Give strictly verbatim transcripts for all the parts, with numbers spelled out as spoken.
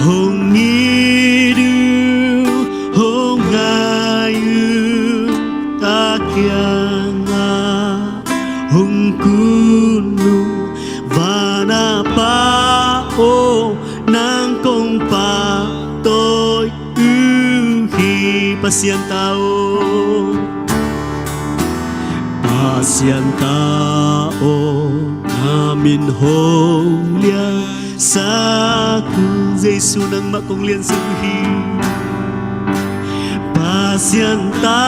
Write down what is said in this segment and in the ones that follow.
Hong it uh, hong ngai uh, ta kiangah hong kun uh, van a Pa aw, nang kong pahtawi uh hi. Pasian ta aw, Pasian ta aw, na min hong liansak uh, Jesu nangmah kong liansak uh hi. Pasian ta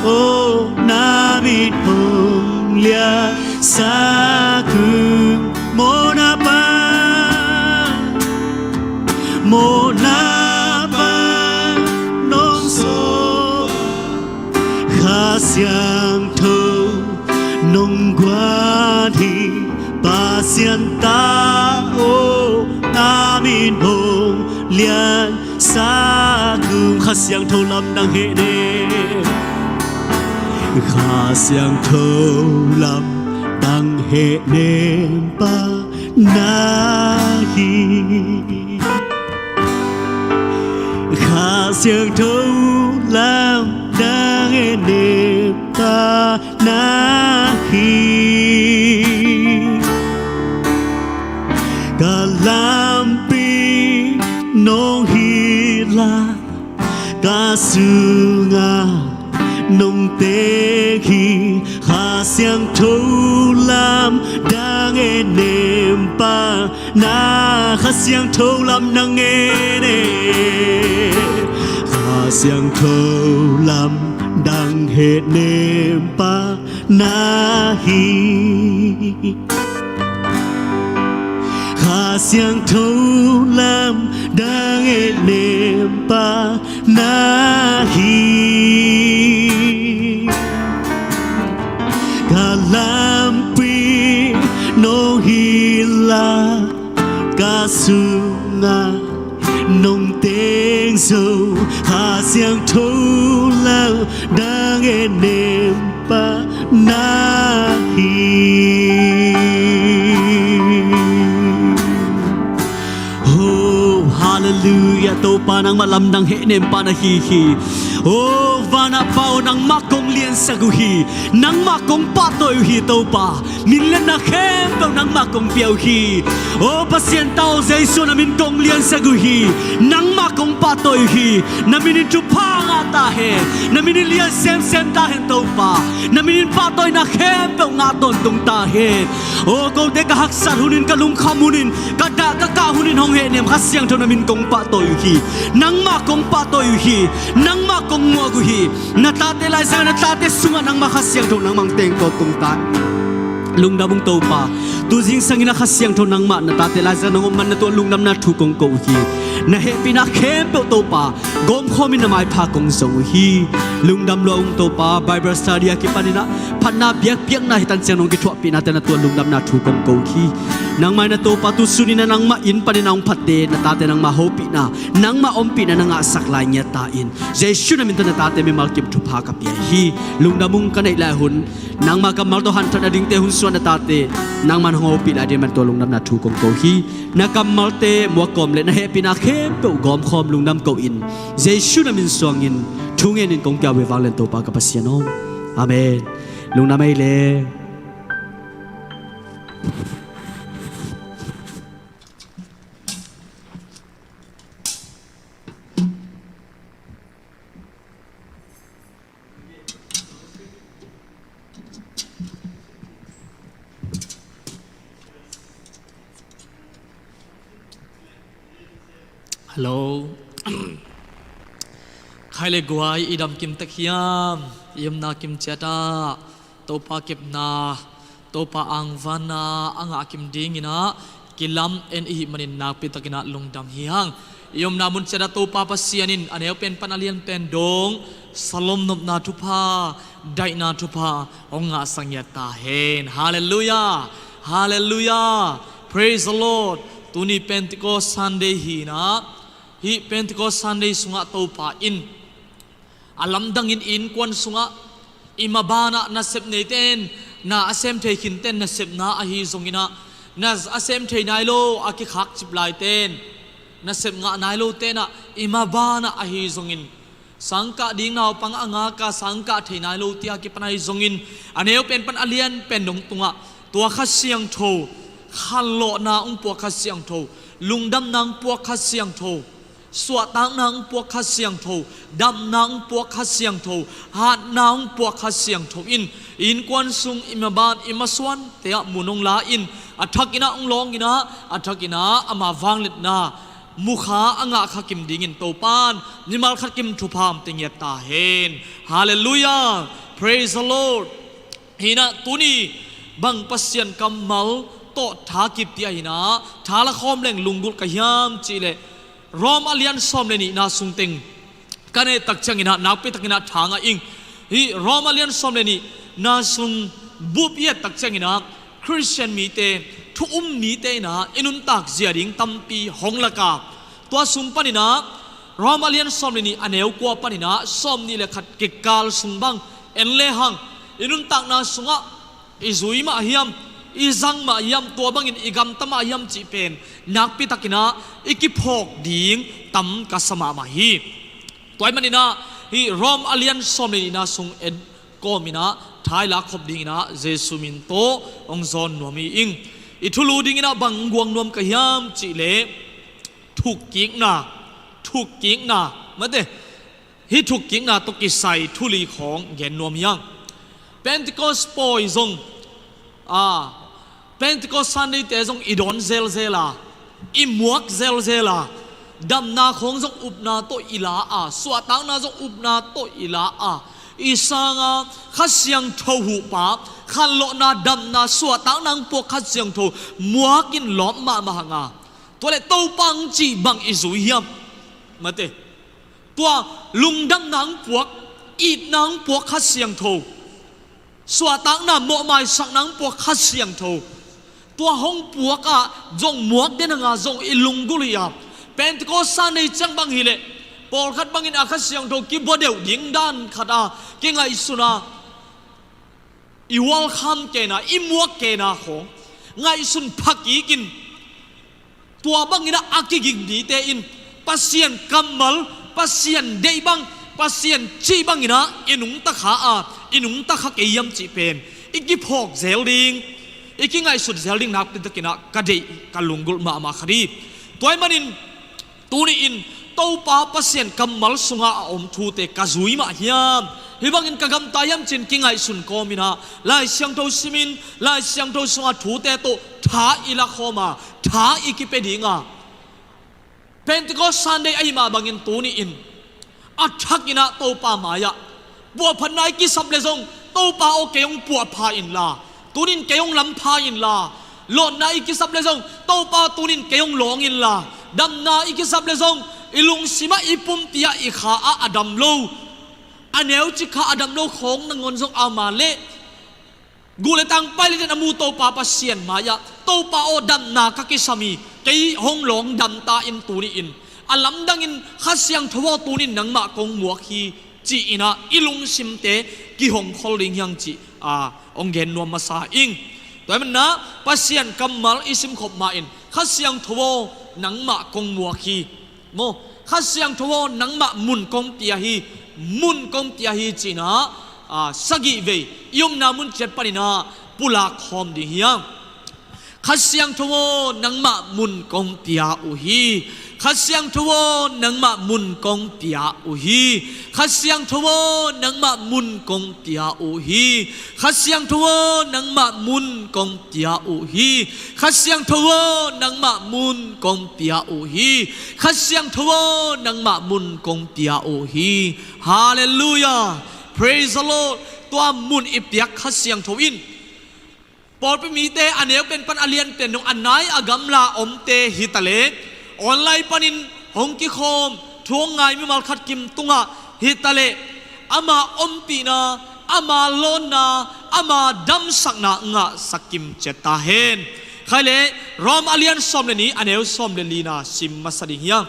aw, na min hong liansak uh, mawhna pan, mawhna pan nong sawm, Kha Siangtho nong guan hi. Pasian ta aw, na min hong liansak uh. Kha Siangtho lamdang hehnem, Kha Siangtho lamdang hehnem pa na hi. Kha Siangtho lamdang hehnem pa na hi. Ka lampi nong hilh a, ka sungah nong teng hi. Kha Siangtho lamdang hehnem pa na, Kha Siangtho lamdang hehnem, Kha Siangtho lamdang hehnem pa na hi. Kha Siangtho lamdang hehnem pa na hi. Ka lampi nong hilh a, ka sungah nong teng zo. Kha Siangtho lamdang hehnem pa na hi. Oh, halleluiah. Topa, nangmah lamdang hehnem pa na hi hi. Oh, van a Pa aw, nangmah kong liansak uh hi. Nangmah kong pahtawi uh hi, Topa. Min le na khempeuh nangmah kong pia uh hi. Oh, Pasian ta aw, Jesu na min kong liansak uh hi. Nangmah kong pahtawi uh hi. Na min in thupha ngah ta hen. Na min in lian semsem ta hen, Topa. Na min in pahtawina khempeuh ngah tawntung ta hen. Oh, kote ka haksat hun in, ka lungkham hun in, ka dah ka kah hun in hong hehnem Kha Siangtho na min kong pahtawi uh hi. Nangmah kong pahtawi uh hi. Nangmah kong muak uh hi. Na tate laizang, na tate sungah nangmah Kha Siangtho nangmah hong teng tawntung ta. Lungdam ung, Topa. Tu zingsang in a Kha Siangtho nangmah na tate laizang nang om man na tua lungdamna thu kong ko uh hi. Na hehpihna khempeuh, Topa, gawmkhawm in na maipha kong zong uh hi. Lungdam lua ung, Topa. Bible study a kipan in a phatna biakpiakna hi tan ciang nong kithuahpihnate na tua lungdamna thu kong ko uh hi. Nangmah in a, Topa, tu sun in a nangmah inn panin a hong phatte, na tate nangmah hopihna, nangmah ompihna na ngahsak lai ngiat ta in. Jesu na min tawh na tate mimal kim thupha ka pia hi. Lungdam ung. Ka neih lai hun, nangmah kammal tawh hanthawn a dingte hun sungah na tate nangmah hong hopih lai ding man tua lungdamna thu kong ko hi. Na kammalte muak kawm le na hehpihna khempeuh gawmkhawm lungdam ko in, Jesu na min suangin thu ngenin kong kiau ve. Vanglian Topa ka Pasian aw. Amen. Lungdam ei le. Hello. Khai le guai, i dam kim tek hiam? I omna kim ciat ah Topa kepna, Topa angvanna a ngah kim dingin ah kilam en i hih manin nakpi takin ah lungdam hi hang. I omna mun ciat ah Topa Pasian in a neu pen pan a lian pen dong, salom nopna thupha, daihna thupha hong ngahsak ngiat ta hen. Halleluiah. Halleluiah. Praise the Lord. Tuni Pentecost Sunday hi in ah, hih Pentecost Sunday sungah Topa in a lamdangin i innkuan sungah, i mabanah nasep neite in, na a sem thei khinte in nasepna ahi zongin ah, na a sem thei nai lo a kikhakcip laite in nasep ngah nai lo tenah i mabanah ahi zongin, sangkah ding naupang a ngaka sangkah thei nai lo tia kipan ahi zongin, a neu pen pan a lian pen dong tungah tua Kha Siangtho, khanlawhna hong puak Kha Siangtho, lungdamna hong puak Kha Siangtho, suahtakna hong puak Kha Siangtho, damna hong puak Kha Siangtho, hatna hong puak Kha Siangtho in i innkuan sung, i maban, i masuante ah mun hong la in, a thakinah hong lawng inah, a thakinah ama vangliatna mukha a ngah kha kim dingin Topan mimal khat kim thupha hong pia ngiat ta hen. Halleluiah. Praise the Lord. Hinah tuni bang Pasian kammal tawh tha kip tia hinah tha la khawm leng lunggulh ka hiam cihleh, Rom a lian sawm le nihna sung teng ka neh tak cianginah nakpi takinah tha ngah ing. Hih Rom a lian sawm le nihna sung bup i et tak cianginah Khristian mite, thu um mite inah i nuntak zia ding tampi hong lak a, tua sung paninah Rom a lian sawm le nih a neu kua paninah sawm nih le khat kikal sung bang en lehang, i nuntakna sungah i zui mah hiam, i zang mah hiam, tua bangin i gamta mah hiam cih pen nakpi takinah i kiphawk ding tam ka sa mahmah hi. Tua ahih maninah hih Rom a lian sawm le nihna sung en kawminah tha i lak khop dinginah Jesu min tawh hong zawn nuam hi ing. I thulu dinginah bang guang nuam ka hiam cihleh, thukkikna, thukkikna, mate, hih thukkikna tawh kisai thu li khawng gen nuam hi ing. Pentecost pawi zong, a, Pentecost Sunday te zong i dawn zelzel a, i muak zelzel a, damna khawng zong upna tawh i la a, suahtakna zong upna tawh i la a, i sanga Kha Siangtho huhpa, khanlawhna, damna, suahtakna hong puak Kha Siangtho muakin lawp mahmah hang a, tua le Topa hong cih bang i zui hiam? Mate, tua lungdamna hong puak, itna hong puak Kha Siangtho, suahtakna, mawhmaisakna hong puak Kha Siangtho, tua hong puak ah zong muak den hanga zong i lunggulh hi a, Pentecost Sunday ciang bang hileh pawlkhat bangin a Kha Siangtho kibua deuh ding dan khat a kingaihsun a, i welcome kena, i muak kena khawng ngaihsun phakikin, tua banginah a kiging mite in Pasian kammal, Pasian deih bang, Pasian cih banginah i nungta kha a, i nungta kha kei hiam cih pen i kiphawk zel ding, i kingaihsut zel ding nakpi takinah ka deih, ka lunggulh mahmah khat hi. Tua ahih manin tuni-in Topa Pasian kammal sungah a om thute ka zui mah hiam, hih bangin ka gamta hiam ci-in kingaihsun kawminah Lai Siangtho simin, Lai Siangtho sunga thute tawh tha i lakhawm a, tha i kipia ding a, Pentecost Sunday ahih mah bangin tuni-in a thakinah Topa mai-ah puahphatna i kisap le zong, Topa aw, kei hong puahpha inla, tunin kei hong lampha inla, lawhna i kisap le zong, Topa, tunin kei hong lawng inla, damna i kisap le zong, i lungsimah, i pumpi-ah, i kha-ah a dam lo, a neucik kha a dam lo khawng nangawn zong ama le guh le tang, pai le ten a mu Topa Pasian mai-ah, Topa aw, damna ka kisam hi, kei hong lawng dam ta in, tuni-in a lamdangin Kha Siangtho aw, tunin nangmah kong muak hi, ci-inah i lungsimte kihong khol ding hi hang cih a hong gen nuam masa ing. Tua ahih maninah Pasian kammal i simkhop ma-in, Kha Siangtho aw, nangmah kong muak hi, maw, Kha Siangtho aw, nangmah mun kong pia hi, mun kong pia hi, ci-inah, a, sagih vei i omna mun ciat paninah pulak khawm ding hi hang. Kha Siangtho aw, nangmah mun kong pia uh hi. Kha Siangtho aw, nangmah mun kong pia uh hi. Kha Siangtho aw, nangmah mun kong pia uh hi. Kha Siangtho aw, nangmah mun kong pia uh hi. Kha Siangtho aw, nangmah mun kong pia uh hi. Kha Siangtho aw, nangmah mun kong pia uh hi. Halleluiah. Praise the Lord. Tua mun i piak Kha Siangtho in pawlpi mite a neu pen pan a lian pen dong, a nai a gamla omte hi taleh, online panin hong kikhawm thu hong ngai mimal khat kim tungah hi taleh, ama ompihna, ama lawnna, ama damsakna ngahsak kim ciat ta hen. Khai leh Rom a lian sawm le nih, a neu sawm le lina sim masa ding hi hang.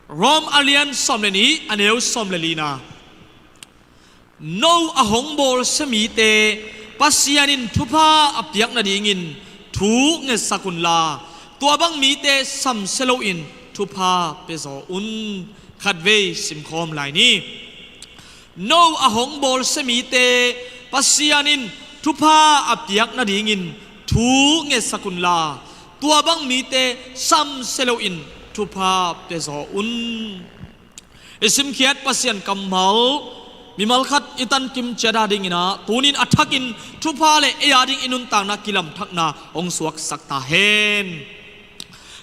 Rom a lian sawm le nih, a neu sawm le lina. No a hong bawlsia mite Pasian in thupha a piak nadingin thu ngetsak unla, Tua bang mite samsia loin thupha pia zaw un. Khatvei simkhawm lai ni. No a hong bawlsia mite Pasian in thupha a piak nadingin thu ngetsak unla, tua bang mite samsia loin thupha pia zaw un. I simkhiat Pasian kammal mimal khat i tankim ciat a dinginah tunin a thakin thupha le ei a ding i nuntakna kilamthakna hong suaksak ta hen.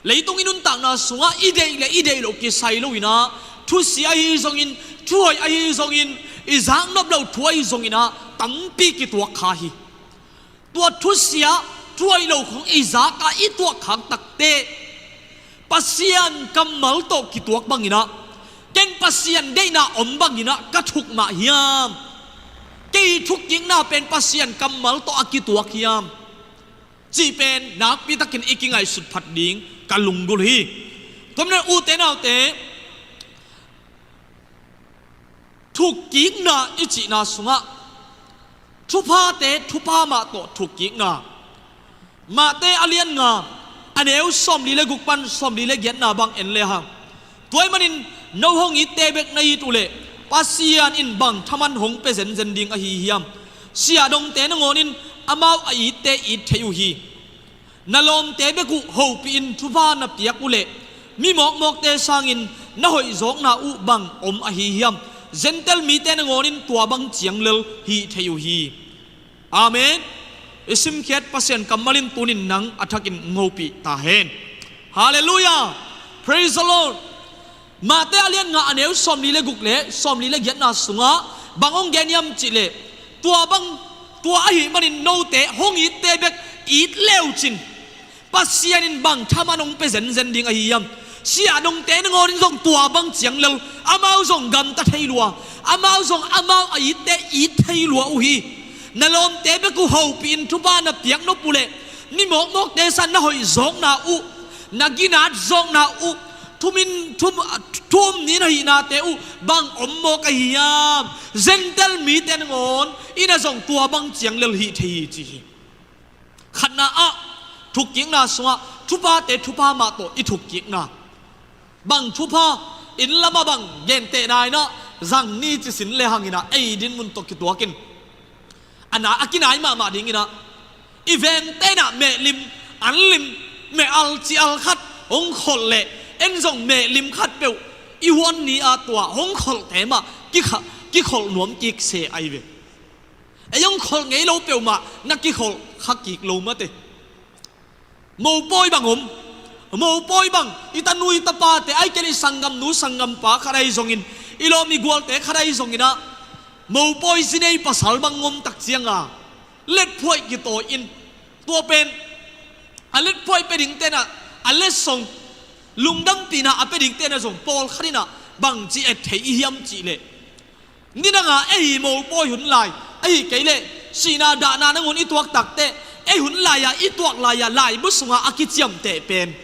Leitung i nuntakna sungah i deih le i deih loh kisai loinah thusia ahi zongin, thuhoih ahi zongin, i zaknop loh thu ahi zonginah tampi kituak kha hi. Tua thusia, thuhoih lo khong i zakah i tuak khak takte Pasian kammal tawh kituak banginah, ken Pasian deihna om banginah ka thuk mah hiam? Kei thukkikna pen Pasian kammal tawh a kituak hiam? Cih pen nakpitakin i kingaihsut phat ding ka lunggulh hi. Tua manin ute naute, thukkikna i cihna sungah thuphate thupha mah tawh thukkikna, Mate a lian nga, a neu sawmli le guk pan sawmli le giatna bang en lehang, tua ahih manin no hong itte bek na it uhleh Pasian in bang thaman hong pia zenzen ding ahi hiam? Siahdongte nangawnin amau a itte it thei uh hi. Na lawmte bek uh hopihin thupha na piak uhleh mi mawkmawkte sangin na hoih zawkna uh bang om ahi hiam? Gentail mite nangawnin tua bang ciang lel hih thei uh hi. Amen. I simkhiat Pasian kammal in tunin nang a thakin hong hopih ta hen. Halleluiah. Praise the Lord. Mate a lian nga, a neu sawmli le guk le sawmli le giatna sungah bang hong gen hiam cihleh, tua bang, tua ahih manin note hong itte bek it leucin Pasian in bang thaman hong pia zenzen ding ahi hiam? Siahdongte nangawnin zong tua bang ciang lel amau zong gamta thei lua, amau zong amau a itte it thei lua uh hi. Na lawmte bek uh hopihin thupha na piak nop uhleh mi mawkmawkte sang na hoih zawkna uh, na ginat zawkna uh, thumin, thum, thum nin ahihnate uh bang om mawk ahi hiam? Gentail mite nangawn in a zong tua bang ciang lel hih thei hi ci hi. Khatna ah, thukkikna sungah thuphate thupha mah tawh i thukkikna. Bang thupha, inn lamah bang gentehna inah zang ni ci sin le hanginah ei dinmun tawh kituakin a na a kinai mahmah dinginah i vengte inah mehlim, anlim, meh al ci al khat hong kholh leh en zong mehlim khat peuh i huan ni-a tua hong kholhte mah kikha, kikholh nuam kik se ahi ve. Ei hong kholh ngei lo peuhmah na kikholh kha kik lo mate. Mopawi bang om. Mopawi bang i tanu i tapate, ahih kei leh i sanggamnu sanggampa khat ahi zongin, i lawm i gualte khat ahi zonginah mopawi zi nei pasal bang om tak cianga letphuaih kitawi in, tua pen a letphuaih pia dingte inah, a letsong lungdampihna a pia dingte inah zong pawlkhat inah bangci et thei i hiam cihleh, nidanga ei mopawi hun lai, ahih kei leh sihna dahna nangawn i tuak takte, ei hun lai-a i tuak lai-a laibu sunga a kiciamteh pen,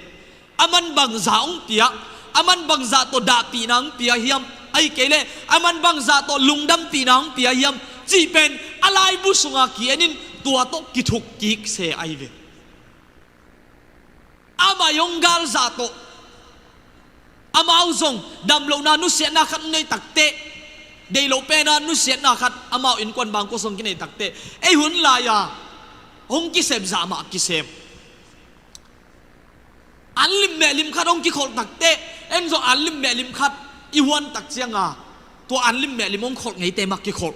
aman bangzah hong pia, aman bangzah tawh dahpihna hong pia hiam, ahih kei leh aman bangzah tawh lungdampihna hong pia hiam cih pen a laibu sunga ki-en in tua tawh kithuk kik se ahi ve. Amah i hong galzah tawh amau zong damlohna nusiatna khat hong nei takte, deih loh pena nusiatna khat amau innkuan bangkua zong kinei takte, ei hun lai-a hong kisep zah mah kisem. Anlim mehlim khat hong kikholh takte, en zong anlim mehlim khat i huan tak cianga tua anlim mehlim hong kholh ngeite mah kikholh.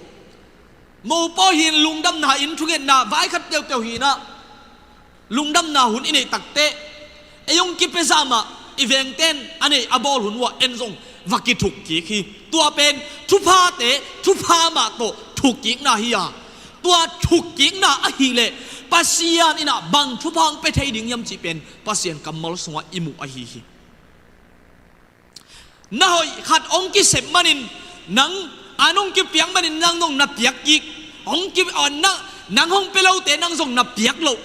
Mopawi hi-in lungdamna in thungetna vai khat teuteu hi-inah lungdamna hun i neih takte, ei hong kipia zah mah i vengten a neih a bawl hun uah en zong va kithuk kik hi. Tua pen thuphate thupha mah tawh thukkikna hi-a, tua thukkikna ahileh Pasian inah bang thupha hong pia thei ding hiam cih pen Pasian kammal sungah i muh ahi hi. Na hoih khat hong kisep manin, nang an hong kipiak manin nang zong na piak kik, hong ki, ah, nang, nang hong pia lote nang zong na piak loh,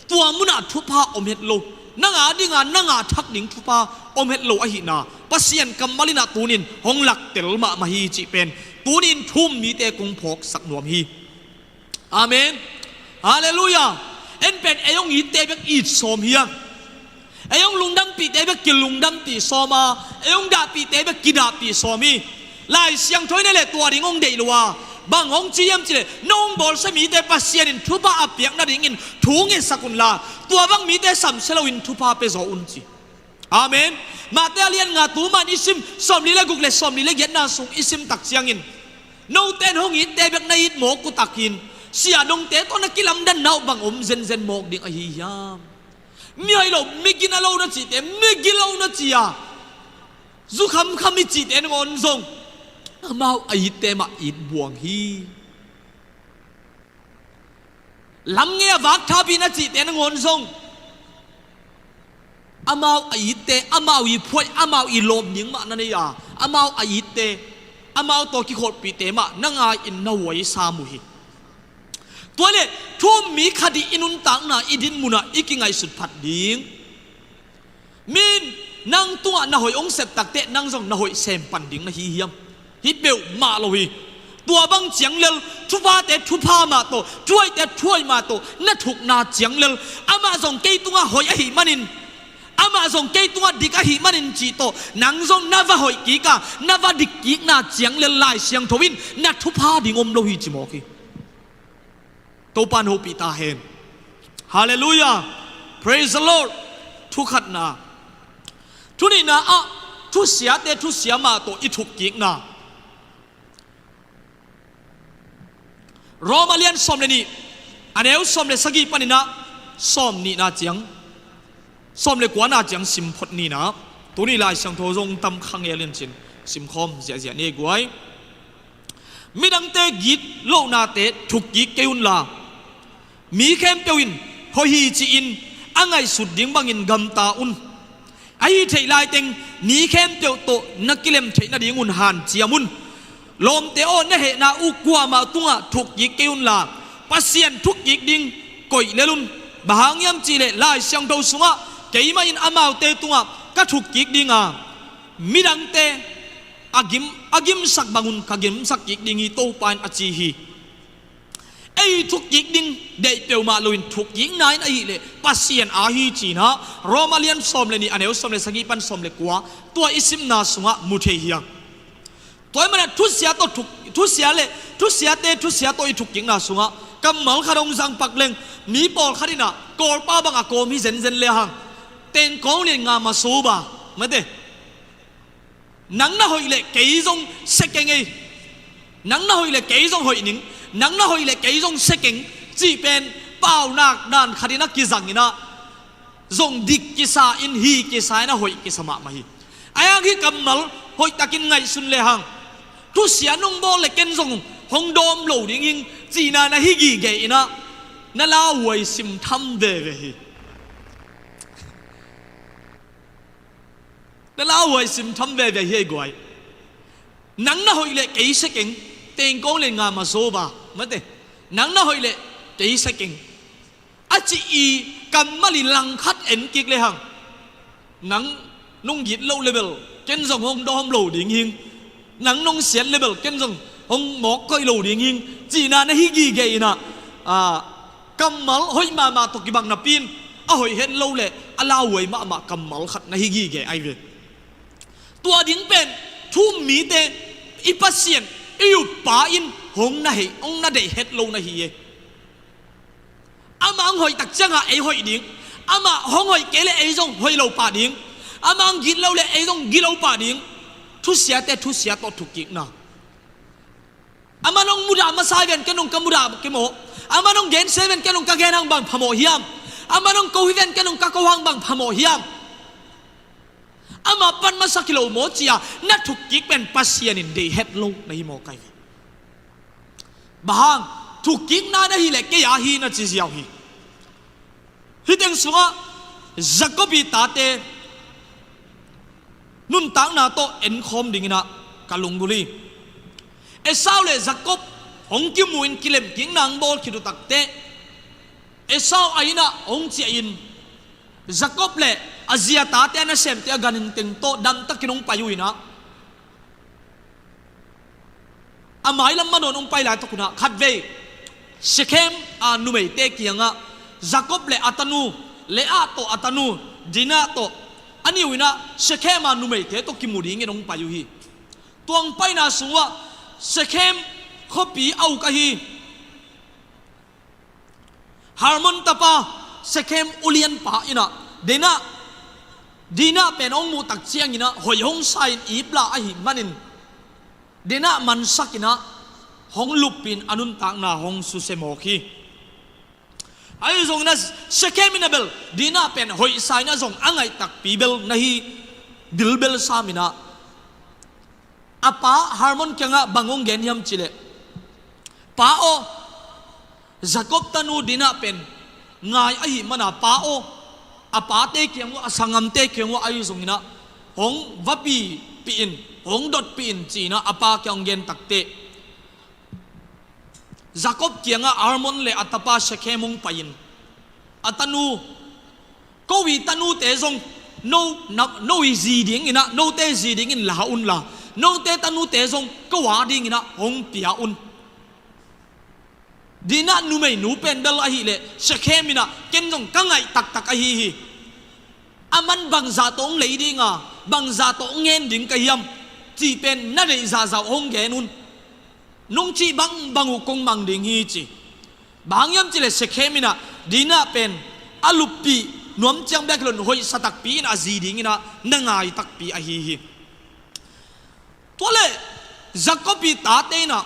tua munah thupha om het lo. Nang a dinga nang a thak ding thupha om het lo ahihna Pasian kammal inah tunin hong laktel mahmah hi cih pen tunin thu-um mite kong phawksak nuam hi. Amen. Halleluiah. En pen ei hong itte bek it sawm hiam? Ei hong lungdampihte bek kilungdampih sawm a, ei hong dahpihte bek kidahpih sawm hi. Lai Siangtho in a le tua ding hong deih lo a, bang hong ci hiam cih leh, na hong bawlsia mite Pasian in thupha a piak nadingin thu ngetsak unla, tua bang mite samsia loin thupha pia zaw un ci. Amen. Mate a lian nga, tu man i sim sawmli le guk le sawmli le giatna sung i sim tak ciangin, note in hong itte bek na it mawk uh takin, siahdongte tawh na kilamdanna uh bang om zenzen mawk ding ahi hiam? Mihai lo, migina lo na cihte, migi lo na ci a, zu khamkham i cihte nangawn zong amau a itte mah it buang hi. Lam ngei a vak thap hi na cihte nangawn zong amau a itte, amau i phuaih, amau i lawm ding mah na nei a, amau a itte, amau tawh kikholhpihte mah na ngai-in na huai sam uh hi. Tua le, thu um mi khat i nuntakna, i dinmun ah i kingaihsut phat ding. Min, nang tungah na hoih hong sep takteh nang zong na hoih sem pan ding na hi hiam? Hi peuhmah lo hi. Tua bang ciang lel, thuphate thupha mah tawh, thuhoihte thuhoih mah tawh na thukna ciang lel, amah zong kei tungah hoih ahih manin, amah zong kei tungah dik ahih manin cih tawh nang zong na va hoih kik a, na va dik kikna ciang lel Lai Siangtho in na thupha ding om lo hi ci mawk hi. Topa in hopih ta hen. Halleluiah. Praise the Lord. Thu khatna. Thu nihna ah, thusiate thusia mah tawh i thukkikna. Rom a lian sawm le nih, a neu sawm le sagih panin ah sawm nihna ciang, sawm le kuana ciang sim phot ni in ah, tuni Lai Siangtho zong tam kha ngel in cin, simkhawm ziahziah ni ei guai. Midangte gitlohnate thukkik kei unla, mi khempeuh in hoih hi ci-in a ngaihsut ding bangin gamta un. Ahi theih laiteng ni khempeuh tawh na kilem theih nadingun hanciam un. Lawmte aw, na hehna uh kuamah tungah thukkik kei unla, Pasian thukkik ding koih lel un. Bang hang hiam cihleh Lai Siangtho sungah, keimah in amaute tungah ka thukkik ding a, midangte a gim, a gimsak bangun ka gimsak kik ding hi, Topa in a ci hi. Ei thukkik ding deih peuhmah loin thukkikna in ahileh Pasian aa hi ci-in ah Rom a lian sawm le nih, a neu sawm le sagih pan sawm le kua, tua i simna sungah mu thei hi hang. Tua ahih manin ah thusia tawh thuk, thusia le, thusiate thusia tawh i thukkikna sungah kammal khat hong zang pak leng, mi pawlkhat in ah Kawlpa bang a kawm hi zenzen le hang, tengkawng lian nga ma so ba, mate. Nang na hoih leh kei zong sia keng ei. Nang na hoih leh kei zong hoih ning. Nang na hoih leh kei zong sia keng, cih pen paunak dan khat in a kizang in ah, zong dik kisa in, hi kisa in a hoih kisa mahmah hi. Ahi hang hih kammal hoihtakin ngaihsun le hang, thusia nong bawl leh ken zong hong dawm lo ding hing, cihna na hi gige in ah, na lauhuai simtham veve hi. Na lauhuai simtham veve hi ei guai. Nang na hoih leh kei sia keng, tengkawng lian nga ma so ba, mate. Nang na hoih leh kei sia keng, a cih i kammal i langkhat en kik le hang, nang nong gitloh le bel ken zong hong dawm lo ding hing. Nang nong siat le bel ken zong hong mawk koih lo ding hing, cihna na hi gige in ah, a, kammal hoih mahmah tawh kibang napi in, a hoih het lo leh a lauhuai mahmah kammal khat na hi gige ahi ve. Tua ding pen thu um mite, i Pasian, i uppa in hong na hei, hong na deih het lo na hi e. Amah hong hoih tak ciangah ei hoih ding, amah hong hoih kei leh ei zong hoih lo pah ding, amah hong gitloh leh ei zong gitlo pah ding. Thusiate thusia tawh thukkikna. Amah nong mudah masa hi ven, ken nong ka mudah kimawh. Amah nong gensia hi ven, ken nong ka gen hang bang phamawh hiam? Amah nong ko hi ven, ken nong ka ko hang bang phamawh hiam? Amah pan masa kilo maw ci-a na thukkik pen Pasian in deih het lo na hi mawk ahi ve. Bang hang? Thukkikna na hileh kei aa hi na ci ziau hi. Hih teng sungah Jacob i tate nuntakna tawh enkhawm dingin ah ka lunggulh hi. Esau le Jacob hong kimu in kilemkikna hong bawl khit uh takteh, Esau a inn ah hong ciah in, Jacob le a zia tate, a nasemte, a ganhing teng tawh damtakin hong pai uh in ah, a mailam manawn hong pai laitak un ah khatvei Shekhem a numeite kiangah Jacob le a tanu, Leah tawh a tanu, Dinah tawh a niu inah Shekhem a numeite tawh kimu dingin hong pai uh hi. Tua hong paina sungah Shekhem khuapi a uk ahi Hamor tapa Shekhem ulianpa inah Dinah, Dinah pen hong muh tak cianginah hoih hong sa-in iplah ahih manin Dinah mansakinah hong luppih in a nuntakna hong susia mawk hi. Ahi zongin ah Shekhem in ah bel Dinah pen hoihsa in ah zong a ngaih takpi bel na hi bilbel sam inah a pa Hamor kiangah bang hong gen hiam cihleh, "Pa aw, Jakob tanu Dinah pen ngai ahih mana pa aw, a pate kiang uh, a sanggamte kiang uh ahi zongin ah hong vapihpih in, hong dotpih in," ci-inah a pa kiang hong gen takteh Jakob kiangah Hamor le a tapa Shekhem hong pai-in, "A tanu, ko i tanute zong no, na, no i zi dinginah, note zi dingin la unla, note tanute zong ko a dinginah hong pia un. Dinah numeinu pen bel ahileh Shekhem inah ken zong ka ngaih taktak ahi hi. Aman bangzah tawh hong lei dinga, bangzah tawh hong ngen ding ka hiam, cih pen na deih zahzah uh hong gen un. Nong cih bangbang uh kong mang ding hi," ci. Bang hang hiam cihleh Shekhem inah Dinah pen a luppih nuam ciang bek hi lo-in hoihsa takpi in a zi dinginah na ngai takpi ahi hi. Tualeh Jakob i tate inah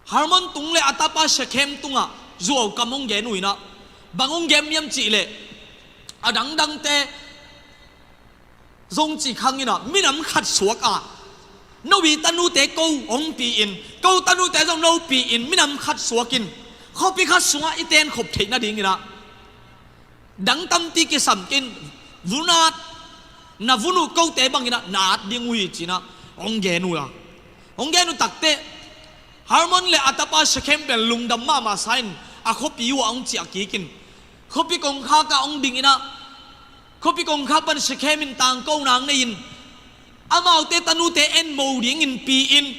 Hamor tung le a tapa Shekhem tungah zuaukam hong gen uh inah, bang hong gen hiam cihleh, a dangdangte zong cih khanginah minam khat suak a, "No i tanute ko hong pi-in, ko tanute zong no pi-in, minam khat suakin khuapi khat sungah i tenkhop theih nadinginah dang tampi kisam kei in, vun at, na vun uh kote banginah na at ding uh hi," ci-inah hong gen uh a. Hong gen uh takteh Hamor le a tapa Shekhem pen lungdam mahmah sa-in a khuapi uhah hong ciah kikin, khuapi kongkhak ah hong dinginah, khuapi kongkhak pan Shekhem in tangkona nei-in, "Amaute tanute en mo dingin pi-in,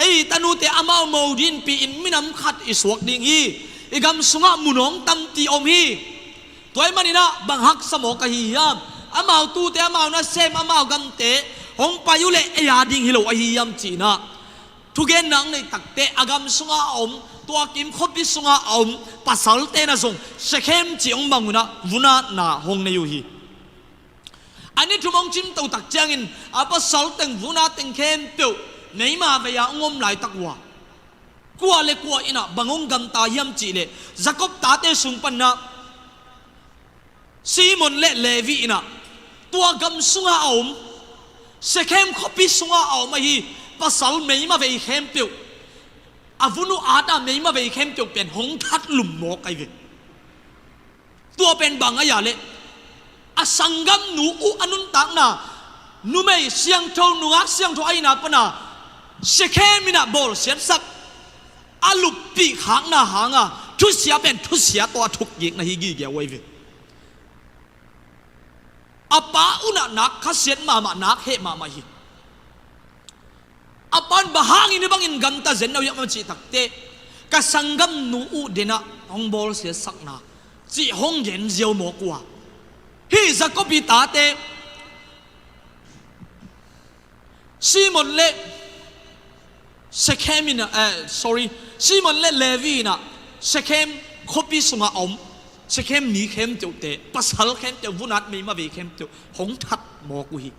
ei tanute amau mo dingin pi-in, minam khat i suak ding hi. I gam sungah munawng tampi om hi. Tua ahih maninah bang haksa mawk ahi hiam? Amau tute, amau nasem, amau gamte hong pai uhleh ei a ding hi lo ahi hiam?" ci-inah thugenna hong neih takteh, a gam sungah a om, tua kim khuapi sungah a om pasalte inah zong Shekhem cih hong bang unah vun atna hong nei uh hi. A ni thum hong cimto tak ciangin a pasal teng, vun at teng khempeuh meima vei-a hong om laitak uh a, kua le kua inah bang hong gamta hiam cihleh, Jakob tate sung paninah Simeon le Levi inah tua gam sungah a om, Shekhem khuapi sungah a om ahi pasal meima vei khempeuh, a vun uh at a meima vei khempeuh pen hong that lum mawk ahi ve. Tua pen bang ahi a leh, a sanggamnu uh a nuntakna, numei siangtho, nungak siangtho ahihna pana Shekhem inah bawlsiatsak, a luppih khakna hanga thusia pen thusia tawh a thukkikna hi gige uh ahi ve. A pa unah nak khasiat mahmah, nak heh mahmah hi. A pan bang hangin hih bangin gamta zen na uh hiam a cih takteh, ka sanggamnu uh denah hong bawlsiatsakna cih hong gen ziau mawk uh a. Hih Jakob i tate Simeon le Shekhem in, eh, sorry, Simeon le Levi inah Shekhem khuapi sungah a om Shekhem mi khempeuhte, pasal khempeuh, vun at meima vei khempeuh hong that mawk uh hi.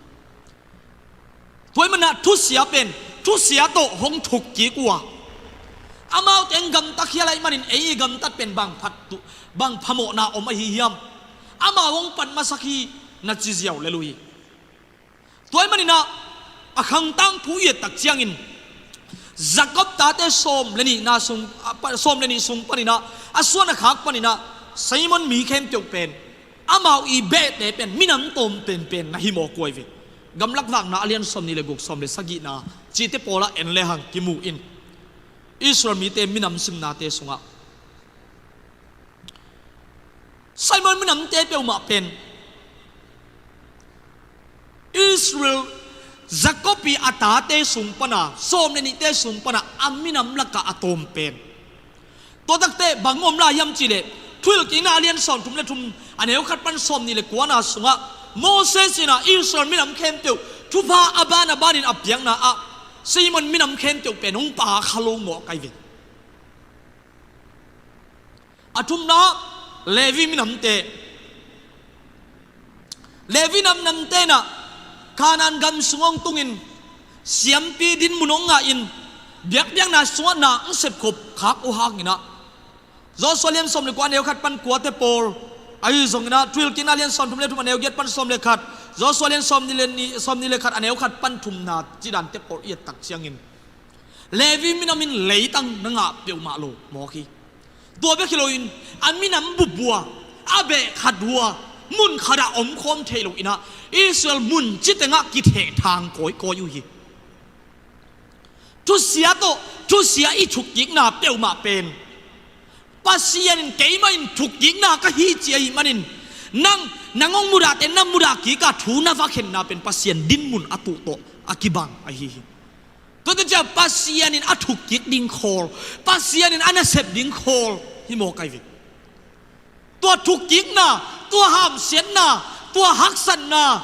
Tua ahih manah thusia pen thusia tawh hong thukkik uh a, amaute hong gamta khial ahih manin ei i gamtat pen bang phat tu, bang phamawhna om ahi hiam? Amau hong pan masak hi, na ci ziau lel uh hi. Tua ahih maninah a Khangtangthu i et tak ciangin Jakob tate sawm le nihna sung, a, pa, sawm le nih sung paninah a suan a khak paninah Simeon mi khempeuh pen amau i behte pen minam tawm penpen na hi mawk uh ahi ve. Gamlak Vakna a lian sawm nih le guk, sawm le sagihna cihte pawlah en lehang kimu in, Israel mite minam simnate sungah Simeon minamte peuhmah pen Israel, Jakob i a tate sung pana, sawm le nihte sung pana a minam lakah a tawm pen. Tua takteh bang om lai hiam cihleh, Thuhilhkikna a lian sawmthum le thum, A neu khat pan sawmnih le kuana sungah Moses in ah Israel minam khempeuh thupha a ban a banin a piakna ah Simeon minam khempeuh pen hong pakha lo mawk ahi ve. A thumna, Levi minamte. Levi nam namte in ah Kanaan gam sung hong tungin siampi dinmun hong ngahin biakpiakna sungah na hong sepkhop khak uh hangin ah Joshua lian sawm le kua a neu khat pan kuate pawl, ahi zongin ah Thuhilhkikna lian sawmthum le thum a neu giat pan sawm le khat, Joshua lian sawmnih le nih, sawmnih le khat a neu khat pan thumna cidante pawl i et tak ciangin Levi minam in leitang na ngah peuhmah lo mawk hi. Tua bek hi loin a minam bubua, a beh khat hua, mun khatah omkhawm thei loin ah Israel mun ci tengah kithehthang kawikawi uh hi. Thusia tawh thusia i thukkikna peuhmah pen Pasian in keimah in thukkikna ka hi ci ahih manin nang, nang hong mudahte na mudah kikah thu na va khenna pen Pasian dinmun a tuh tawh a kibang ahi hi. Tuate ciah Pasian in a thukkik ding khawl, Pasian in a nasep ding khawl hi mawk ahi ve. Tua thukkikna, tua hamsiatna, tua haksatna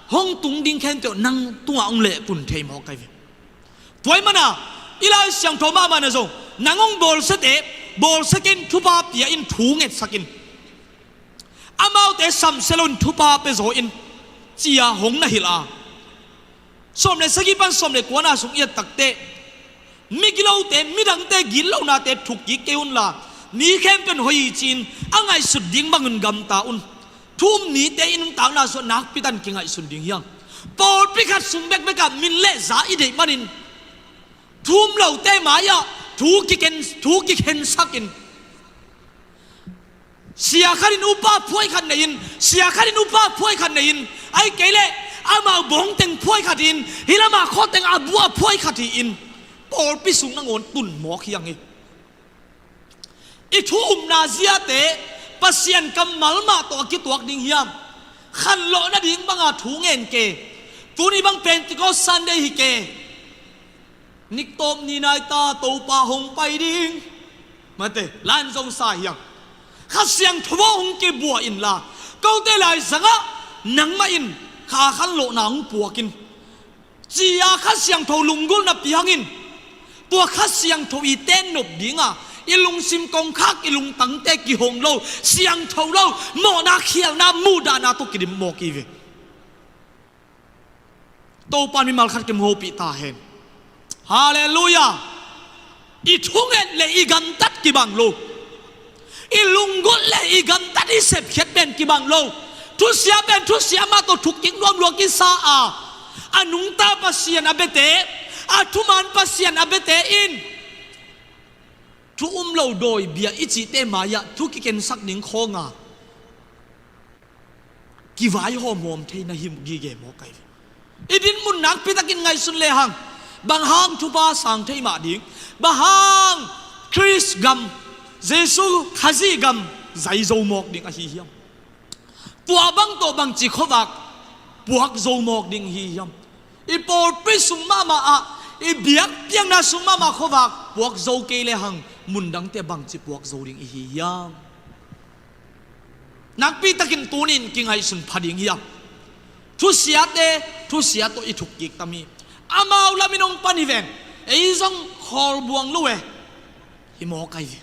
hong tung ding khempeuh nang tungah hong lehpun thei mawk ahi ve. Tua ahih mana i Lai Siangtho mahmah na zong nang hong bawlsiate bawlsia kei in, thupha pia in, thu ngetsak in. Amaute samsia loin thupha pia zaw in, ci-a hong na hilh a. Sawm le sagih pan sawm le kuana sung i et takteh migilote, midangte gitlohnate thukkik kei unla, mi khempeuh in hoih hi ci-in a ngaihsut ding bangin gamta un. Thu um nite i nuntakna sungah nakpi takin kingaihsun ding hi hang. Pawlpi khat sung bekbekah min le za i deih manin thu um lote mai-ah thu kiken, thu kikhensak in, sia khat in upa phuai khat nei in, sia khat in upa phuai khat nei in, ahih kei leh amau bawng teng phuai khat hi-in, hih lamah khua teng a bu a phuai khat hi-in, pawlpi sung nangawn tun mawk hi hang hi. I thu umna ziate Pasian kammal mah tawh a kituak ding hiam? Khanlawh nading banga thu ngen ke. Tuni bang Pentecost Sunday hi ke. Niktawp ni nai ta, Topa hong pai ding. Mate, lan zong sa hiang. Kha Siangtho aw hong kibuak inla, kote laizangah nangmah in kha khanlawhna hong puak in, ci-a Kha Siangtho lunggulhna pia hang in. Tua Kha Siangtho i ten nop dinga i lungsim kongkhak, i lungtangte kihong lo, siangtho lo, mawhna khialna muhdahna tawh kidim mawk hi ve. Topa in mimal khat kim hopih ta hen. Halleluiah. I thunget le i gamtat kibang lo. I lunggulh le i gamtat, i sepkhiat pen kibang lo. Thusia pen thusia mah tawh thukkik nuam lua kisa a, a nungta Pasian a biate, a thuman Pasian a biate in thu um lo dawi bia i cihte mai-ah thu kikensak ding khawnga kivaihawmhawm thei na hi gige mawk ahi ve. I dinmun nakpi takin ngaihsun lehang, bang hang thupha sang thei mah ding? Bang hang Khrist gam, Jesu Khazih gam zai zo mawk ding ahi hiam? Tua bang tawh bangci khuavak puak zo mawk ding hi hiam? I pawlpi sung mahmah ah, i biakpiakna sung mahmah khuavak puak zo kei lehang, mundangte bangci puak zo ding i hi hiam? Nakpi takin tuni-in kingaihsun pha ding hiam? Thusiate thusia tawh i thukkik tam hi. Amau lamin hong pan hi veng, ei zong khawlbuang lo e. Hi mawk ahi ve.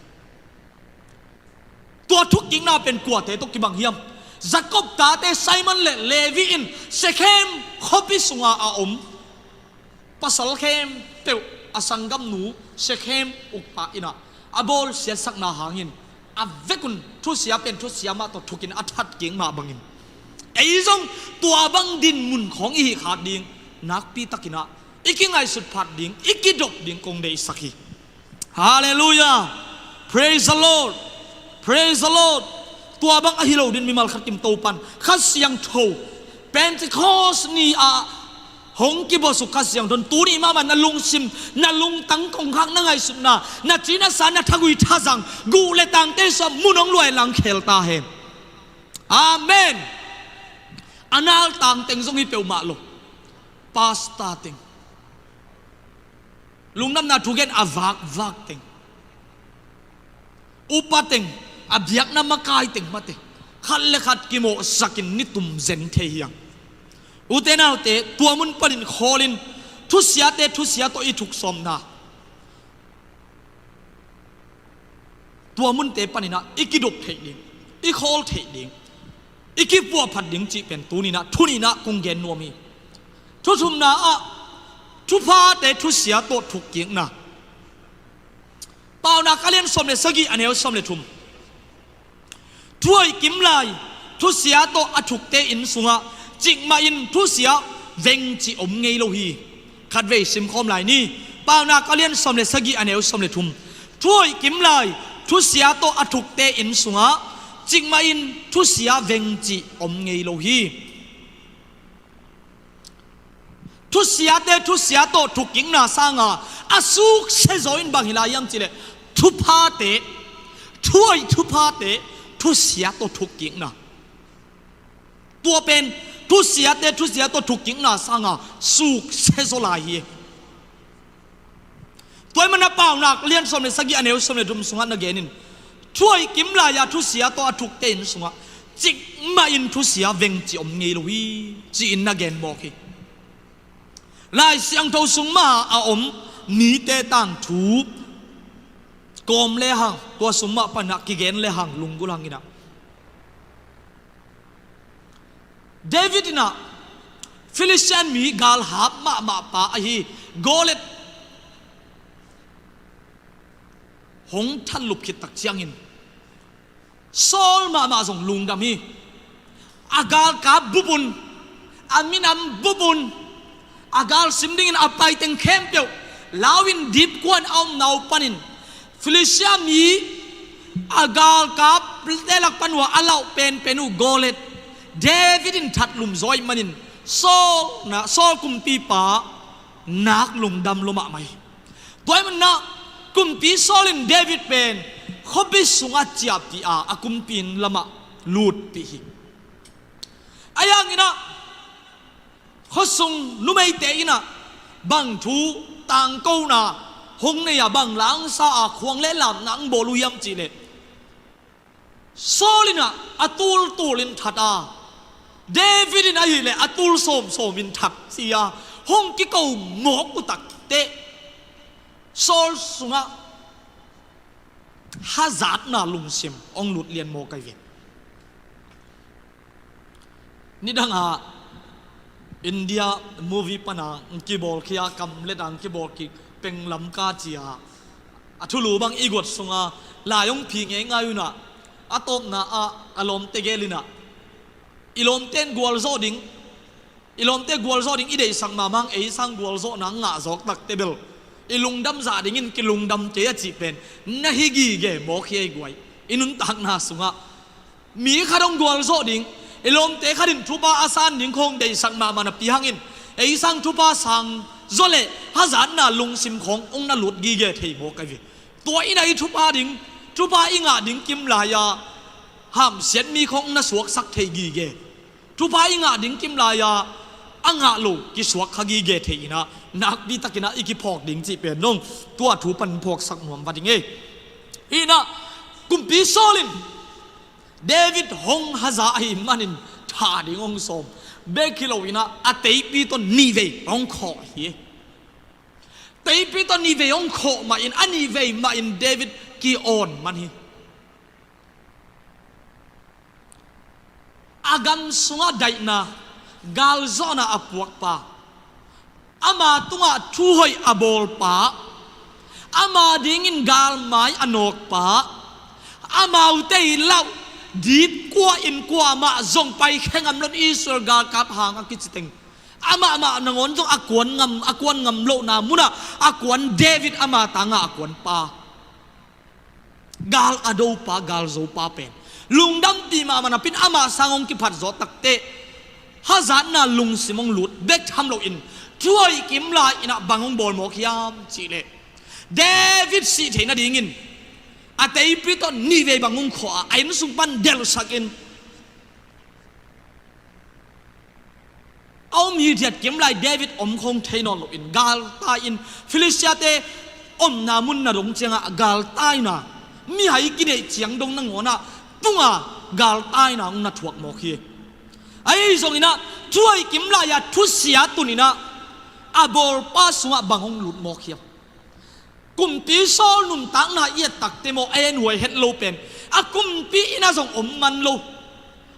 Tua thukkikna pen kuate tawh kibang hiam? Jakob tate Simon le Levi in Shekhem khuapi sunga a om pasal khempeuh a sanggamnu Shekhem ukpa in ah a bawlsiatsakna hangin a vekun thusia pen thusia mah tawh thukin a thatkik mah bangin, ei zong tua bang dinmun khawng i hih khak ding, nakpi takin ah i kingaihsut phat ding, i kidop ding kong deihsak hi. Halleluiah. Praise the Lord. Praise the Lord. Tua bang ahi lo ding, mimal khat kim Topan Kha Siangtho, Pentecost ni-ah hong kibuaksuk Kha Siangtho in tuni mahmah na lungsim, na lungtang kongkhak, na ngaihsutna, na ci na sa, na thagui thazang, guh le tangte sungah mun hong luai langkhel ta hen. Amen. A naltang teng zong hi peuhmah lo. Pastor teng, lungdamna thugen a vakvak teng, upa teng, a biakna makai teng mate, Khat le khat kimawhsakin ni tum zen thei hi hang. Ute naute, tua mun panin khawlin thusiate thusia tawh i thuk sawmna, tua munte paninah i kidop theih ding, i khawl theih ding, i kipuahphat ding cih pen tuninah thuninah kong gen nuam hi. Thuthumna ah thuphate thusia tawh thukkikna. Paunak a lian sawm le sagih, a neu sawm le thum. Thuhoih kim lai thusia tawh a thukte inn sungah cikmahin thusia veng cih om ngei lo hi. Khatvei simkhawm lai ni. Paunak a lian sawm le sagih, a neu sawm le thum. Thuhoih kim lai thusia tawh a thukte inn sungah cikmahin thusia veng cih om ngei lo hi. Thusiate thusia tawh thukkikna sanga a suksia zaw in bang hi lai hiam cihleh, thuphate, thuhoih thuphate thusia tawh thukkikna. Tua pen thusiate thusia tawh thukkikna sanga suksia zaw lai hi. Tua ahih manin Paunak lian sawm le sagih, a neu sawm le thum sungah na genin, thuhoih kim lai-a thusia tawh a thukte inn sungah cikmahin thusia veng cih om ngei lo hi, ci-in na gen mawk hi. Lai Siangtho sung mah a om mite tangthu kawm lehang, tua sung mah panah kigen lehang lunggulh hanginah, David inah Filistia mi galhap mahmah pa ahi Goliath hong thatlup khit tak ciangin Saul mahmah zong lungdam hi. A galkap bupun, a minam bupun, a galsim dingin a paiteng khempeuh lau-in dipkuan a omna uh panin Filistia mi a galkapte lak pan uh a lauh penpen uh Goliath, David in thatlum zaw ahih manin Saul na, Saul kumpipa nak lungdam lua mahmah hi. Tua ahih manin ah kumpi Saul in David pen khuapi sungah ciahpih a, a kumpi inn lamah lutpih hi. Ahi hanginah khuasung numeite inah bang thu tangkona hong nei a, bang la hong sa a, khuang le lamna hong bawl uh hiam cihleh, Saul inah a tultul in that a, David in ahileh a tul sawmsawm in that ci a, hong kiko mawk uh takteh Saul sungah hazatna lungsim hong lut lian mawk ahi ve. Nidangah India movie pana kibawlkhia, kam le dang kibawlkhia, penglam ka cia a thulu bang i guat sunga lai hong phi ngeingai unah, a tawpna ah a lawmte gelinah, i lawmte in gualzawh ding, i lawmte gualzawh ding i deihsak mahmah hang, ei sang gualzawhna ngah zawk takte bel i lungdam zah dingin kilungdam kei a cih pen na hi gige mawk hi ei guai. I nuntakna sungah mi khat hong gualzawh ding, i lawmte khat in thupha a san ding khawng deihsak mahmah napi hangin ei sang thupha sang zaw le hazatna lungsim khawng hong na lut gige thei mawk ahi ve. Tua inah i thupha ding, thupha i ngah ding kim lai-a hamsiat mi khawng hong na suaksak thei gige. Thupha i ngah ding kim lai-a a ngah lo kisuak kha gige thei inah nakpi takinah i kiphawk ding cih pen nong tua thu pan phawksak nuam va ding ei. Hinah kumpi Saul in David hong haza ahih manin tha ding hong sawm bek hi lo inah a teipi tawh nihvei hong khawh hi. Teipi tawh nihvei hong khawh mahin, a nihvei mahin David ki-awn man hi. A gam sungah daihna, galzawhna a puakpa, ama tungah thuhoih a bawlpa, ama dingin galmai a nawkpa, amaute i lauh dipkua in kuamah zong paikhia ngam loin Israel galkap hang a kiciteng, amah mah nangawn zong a kuan ngam, a kuan ngam lohna munah a kuan David, ama tangah a kuanpa, gal a dopa, gal zopa pen lungdampih mahmah napin amah sang hong kiphat zawh takteh hazatna lungsim hong lut bek tham loin thuhoih kim lai-inah bang hong bawl mawk hiam cihleh, David sih theih nadingin a teipi tawh nihvei bang hong khawh a, a inn sung pan delhsakin a om hithiat kim lai David om khawng thei nawn loin galtai-in Filistiate omna mun na dong ciangah galtai-in a, mihai kineih ciang dong nangawnah tunga galtaina hong na thuak mawk hi. Ahi zongin ah, thuhoih kim lai-a thusia tun in ah, a bawlpa sungah bang hong lut mawk hiam? Kumpi Saul nuntakna i et takte maw, a en huai het lo pen, a kumpi inn ah zong om man lo,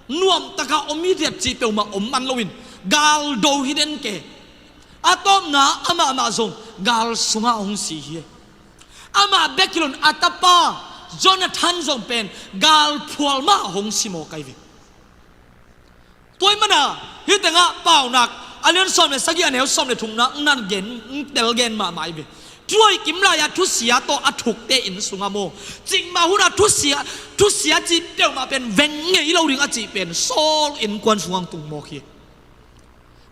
nuamtaka om hi diat cih peuhmah om man loin, galdo hi den ke. A tawpna amah mah zong gal sungah hong si hi. Amah bek hi loin a tapa Jonathan zong pen galphual mah hong si mawk ahi ve. Tua ahih manin ah, hih tengah Paunak a lian sawm le sagih, a neu sawm le thumna, nan gen, tel gen mahmah hi ve. Thuhoih kim lai-a thusia tawh a thukte inn sungah maw, cikmah hunah thusia, thusia cih peuhmah pen veng ngei lo ding a cih pen Saul innkuan sungah hong tung mawk hi.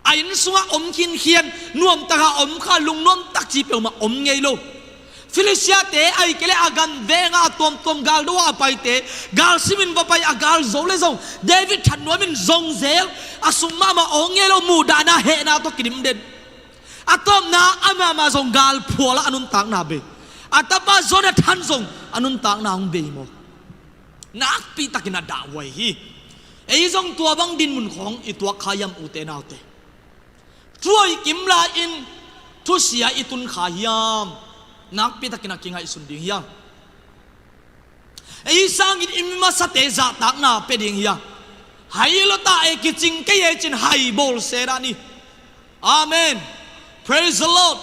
A inn sungah om khinkhian, nuamtaka om kha, lungnuam tak cih peuhmah om ngei lo. Filistia-te ahih kei leh a gam vengah a tuamtuam galdo a paite, gal simin va pai, a gal zo le zong David that nuamin zong zel, a sung mahmah awng ngei lo, muhdahna hehna tawh kidim den. A tawpna amah mah zong galphual ah a nuntakna bei. A tapa Jonathan zong a nuntakna hong bei mawk. Nakpi takin a dahhuai hi. Ei zong tua bang dinmun khawng i tuak kha hiam, ute naute? Thuhoih kim lai-in thusia i tun kha hiam? Nakpi takin a kingaihsun ding hiam? Ei sangin i mi masate zahtakna pia ding hiam? Hai lo ta e, kicing kei e cin hai bawl se dah ni. Amen. Praise the Lord.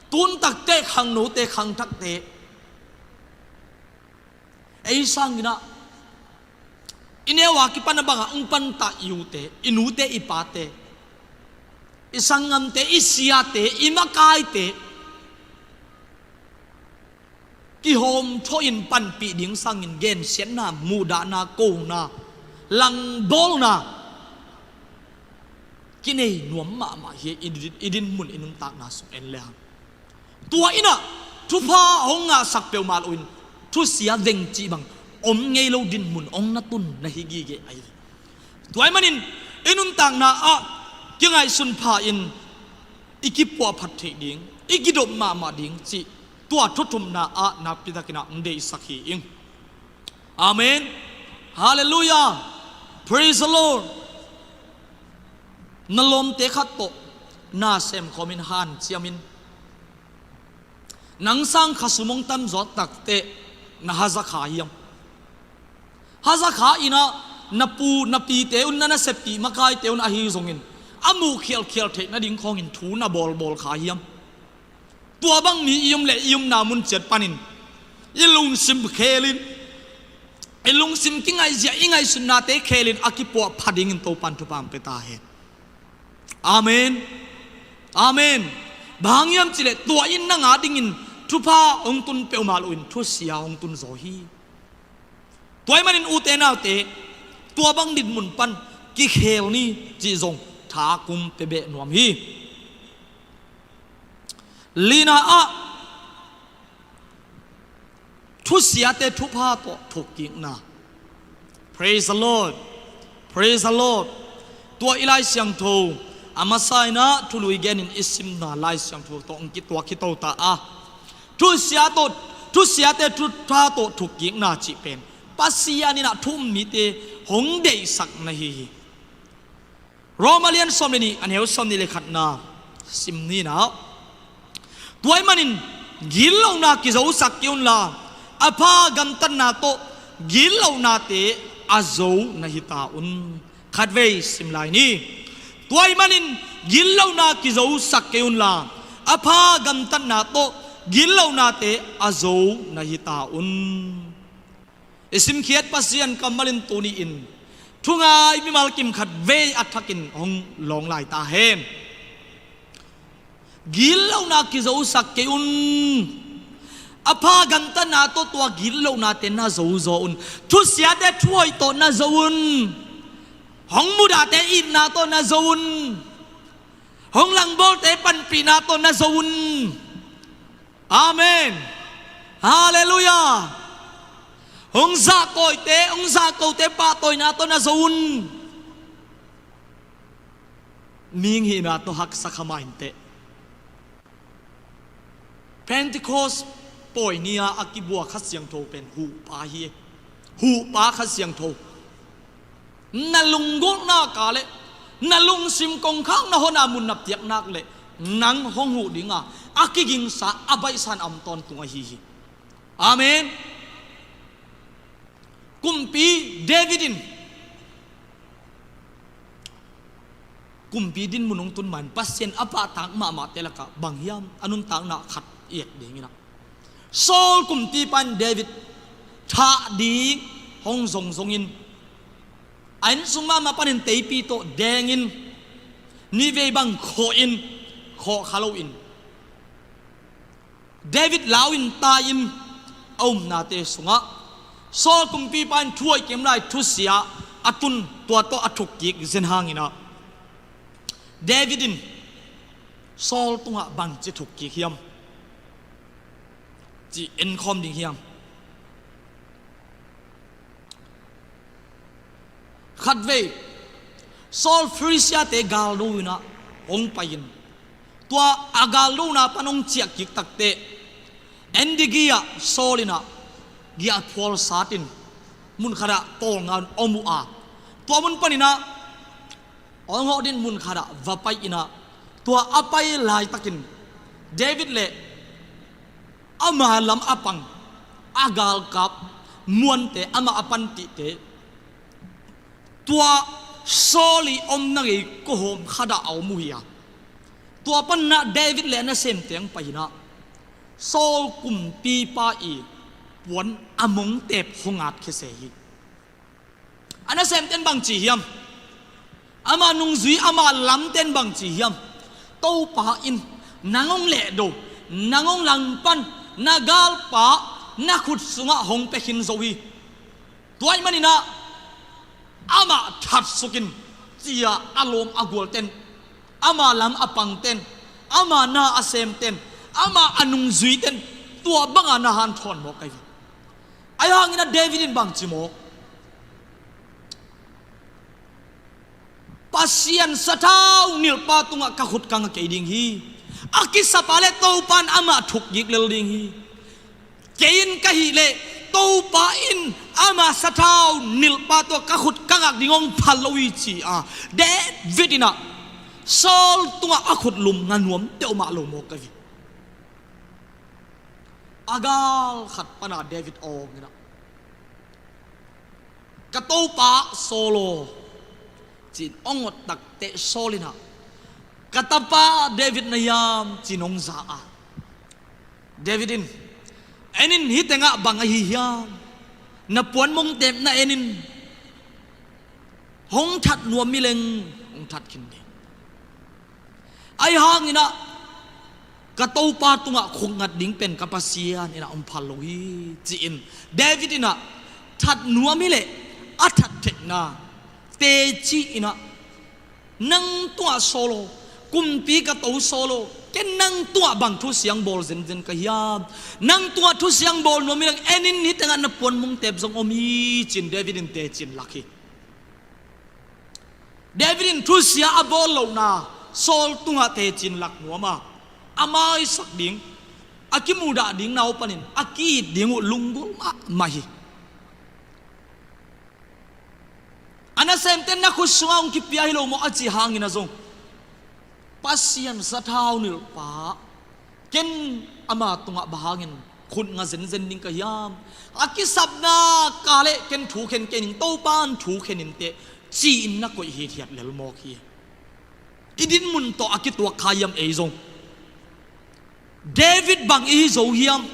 Tun takte, khangnote, khangthakte, ei sangin ah i neu a kipan a bangah hong panta i ute, i nute, i pate, i sanggamte, i siate, i makaite kihawmthawhin panpih ding sangin gensiatna, muhdahna, kona, langbawlna kinei nuam mahmah hi. I din, i dinmun, i nuntakna sung en le hang, tua in ah thupha hong ngahsak peuhmah loin thusia veng cih bang om ngei lo dinmun hong na tun na hi gige ahi ve. Tua ahih manin i nuntakna ah kingaihsun pha-in i kipuahphat theih ding, i kidop mahmah ding cih tua thuthumna ah nakpi takin ah hong deihsak hi ing. Amen. Hallelujah. Praise the Lord. Na lawmte khat tawh na semkhawmin hanciamin, nang sang khasum hong tamzaw takteh na haza kha hiam? Haza kha in ah na pu na pite un, na naseppih makaite un ahi zongin a muh khialkhial theih nading khawngin thu na bawlbawl kha hiam? Tua bang mi i om leh i omna mun ciat panin i lungsim khelin, i lungsim kingaihzia, i ngaihsutnate khelin a kipuahpha dingin Topan thupha hong pia ta hen. Amen. Amen. Bang hang hiam cih leh tua in nang a dingin thupha hong tun peuhmah loin thusia hong tun zaw hi. Tua ahih manin ute naute, tua bang dinmun pan kikhel ni cih zong tha kum pia beh nuam hi. Lina ah, thusiate thupha tawh thukkikna. Praise the Lord. Praise the Lord. Tua i Lai Siangtho a masa in ah thului genin i simna Lai Siangtho tawh hong kituak hi to ta a, thusia tawh, thusiate thupha tawh thukkikna cih pen Pasian in ah thu um mite hong deihsak na hi hi. Roma lian sawm le nih, a neu sawm nih le khatna sim ni in ah, tua ahih manin gitlohna kizosak kei unla, a pha gamtatna tawh gitlohnate a zo na hi ta un. Khatvei sim lai ni. Tua ahih manin gitlohna kizosak kei unla, a pha gamtatna tawh gitlohnate a zo na hi ta un. I simkhiat Pasian kammal in tuni-in thungai mimal kim khatvei a thakin hong lawng lai ta hen. Gitlohna kizosak kei un. A pha gamtatna tawh tua gitlohnate na zozaw un. Thusiate thuhoih tawh na zo un. Hong mudahte itna tawh na zo un. Hong langbawlte panpihna tawh na zo un. Amen. Halleluiah. Hong zahkawite, hong zahkote pahtawina tawh na zo un. Mihing hihna tawh haksa kha mah inteh. Pentecost pawi ni-a a kibua Kha Siangtho pen huhpa hi. Huhpa Kha Siangtho. Na lunggulhna ka le na lungsim kongkhak na hona mun na piak nak le nang hong huh dinga a kigingsa a baihsan a om tawntung ahi hi. Amen. Kumpi David in kumpi dinmun hong tun man Pasian a pahtak mahmahte lakah bang hiam a nuntakna khat i et dinginah Saul kumpipa in David thah ding hong zongzongin a innsung mahmah panin teipi tawh dengin nivei bang khawhin khawh kha loin David lau-in tai-in a umnate sungah Saul kumpipa in thu hoih kei lai thusia a tun tua tawh a thukkik zen hanginah David in Saul tungah bangci thukkik hiam? Ci enkhawm ding hiam? Khatvei Saul Filistia-te galdo inah hong pai-in tua a galdona pan hong ciahkik takteh endigi ah Saul inah giahphual satin mun khatah tawlnga om uh a tua mun paninah awng awh din mun khatah va pai inah tua a pai laitakin David le ama lam a pang a galkap muante amah a pantihte tua Saul i omna gei kohawm khatah a om uh hi a tua panah David le a nasemte ang pai inah Saul kumpipa i puan a mongtep hong at khese hi. A nasemten bang ci hiam? Ama nungzui ama lamten bang ci hiam? Topa in nang hong lehdo nang hong langpan na galpa na khut sungah hong pia khin zo hi. Tua ahih maninah amah thatsukin cia a lawm a gualten ama lam a pangten ama na a semten ama a nungzuiten tua banga na hanthawn mawk ahi ve. Ahi hanginah David in bang ci mawk? Pasian sathau nilhpa tungah ka khut ka nga kei ding hi. A kisapa le Topa in amah thukkik lel ding hi. Kei in ka hih leh Topa in ama sathau nilhpa tungah ka khut ka ngak ding hong phal lo hi ci-a David inah Saul tungah a khut lum nga nuam teuh mah lo mawk ahi. A gal khat pana David awng inah ka topa Saul aw ci-in awng awt takteh Saul inah ka tapa David na hiam ci-in hong za a David in en in hih tengah bang ahi hiam? Na puan mongtep na en in hong that nuam hi leng hong that khin ding. Ahi hanginah ka topa tungah khut ngat ding pen ka Pasian inah hong phal lo hi ci-in David inah that nuam hi leh a that theihna teci inah nang tungah Saul aw kumpi ka to Saul aw ken nang tungah bang thusiang bawl zenzen ka hiam? Nang tungah thusiang bawl nuam hi leng en in hih tengah na puan mongtep zong om hi ci-in David in teci-in lak hi. David in thusia a bawl lohna Saul tungah teci-in lak nuam a a maisak ding a kimudah ding nau panin a ki-it ding uh lunggulh mahmah hi. A nasemten na khut sungah hong kipia hi lo maw a cih hangin a zong Pasian sathau nilhpa ken ama tungah bang hangin khut nga zenzen ding ka hiam? A kisapna ka le ken thu khen kei ning Topa in thu khen inteh ci-in na koih hithiat lel mawk hi. I dinmun tawh a kituak kha hiam ei zong? David bang i hi zo hiam?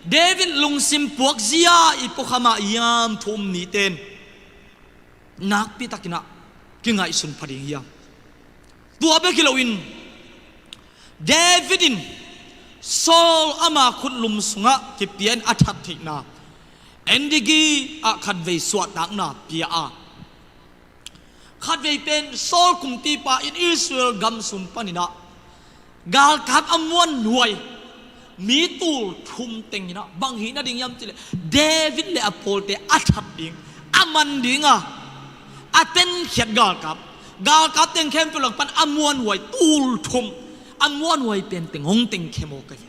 David lungsim puakzia i puakhamah hiam thu um niten nakpitakinah kingaihsun pha ding hiam? Tua bek hi loin David in Saul ama khutlum sungah kipia in a that theihna endigi ah khatvei suahtakna pia a khatvei pen Saul kumpipa in Israel gam sung paninah galkap a muanhuai mi tul thum tenginah bang hih nading hiam cihleh David le a pawlte a that ding a man dinga a tenkhiat galkap galkap teng khempeuh lak pan a muanhuai tul thum a muanhuai pen teng hong tengkhia mawk ahi.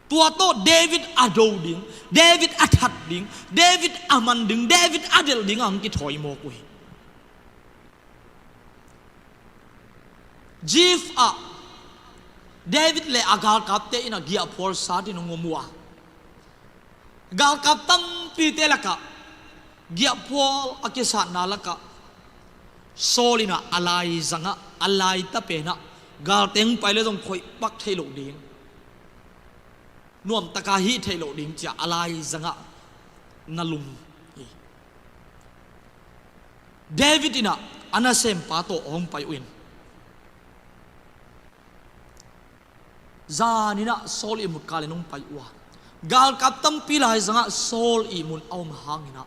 Tua tawh David a do ding David a that ding David a man ding David a delh dingah hong kithawi mawk uh hi. Zif ah David le a galkapte in a giahphual satin hong om uh a, galkap tampite lakah giahphual a kisatna lakah Saul in a laizangah, a laitapenah, galteng pai le zong khoih pak thei loh ding, nuamtaka hih theih loh ding cia a laizangah na lum hi. David in a nasempa tawh hong pai uh in, zanin a Saul ihmut kal in hong pai uh a, galkap tampi laizangah Saul ihmun a om hangin a,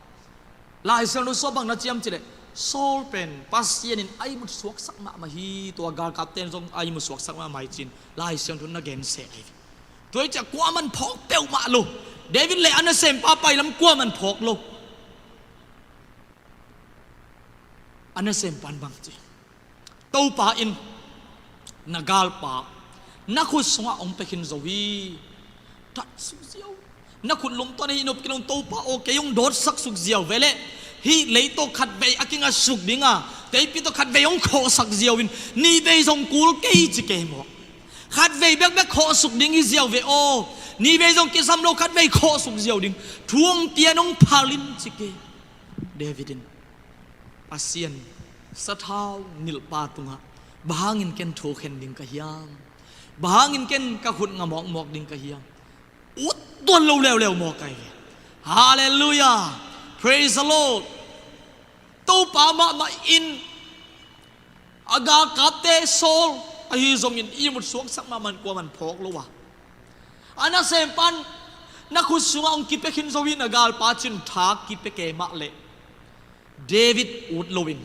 Lai Siangtho sungah bang na ci hiam cih leh, Saul pen Pasian in a ihmut suaksak mahmah hi, tua galkapte in zong a ihmut suaksak mahmah hi ci-in Lai Siangtho in na gen seh ahi. Tua hi ciah kuaman phawk peuhmah lo. David le a nasempa pai lam kuaman phawk lo. A nasempa in bang ci? Topa in, na galpa na khut sungah hong pia khin zo hi. That suk ziau. Na khut lum tawh na hih nop khin hong Topa aw, kei hong dawtsak suk ziau ve leh, hih lei tawh khatvei a kinga suk ding a, teipi tawh khatvei hong khawhsak ziau in, nihvei zong kul kei ci kei maw? Khatvei bekbek khawhsuk ding hi ziau ve aw, nihvei zong kisam lo, khatvei khawhsuk ziau ding, thu hong pia in hong phal in ci kei. David in, Pasian sathau nilhpa tungah bang hangin ken thu khen ding ka hiam? Bang hangin ken ka khut nga mawkmawk ding ka hiam? Ut tuan lo leuleu maw kai ve. Halleluiah. Praise the Lord. Topa mahmah in a galkapte Saul ahi zongin ihmut suaksak mahmah in kuaman phawk lo a, a nasempa in na khut sungah hong kipia khin zo hi, na galpa ci-in tha kipia kei mah leh, David ut loin,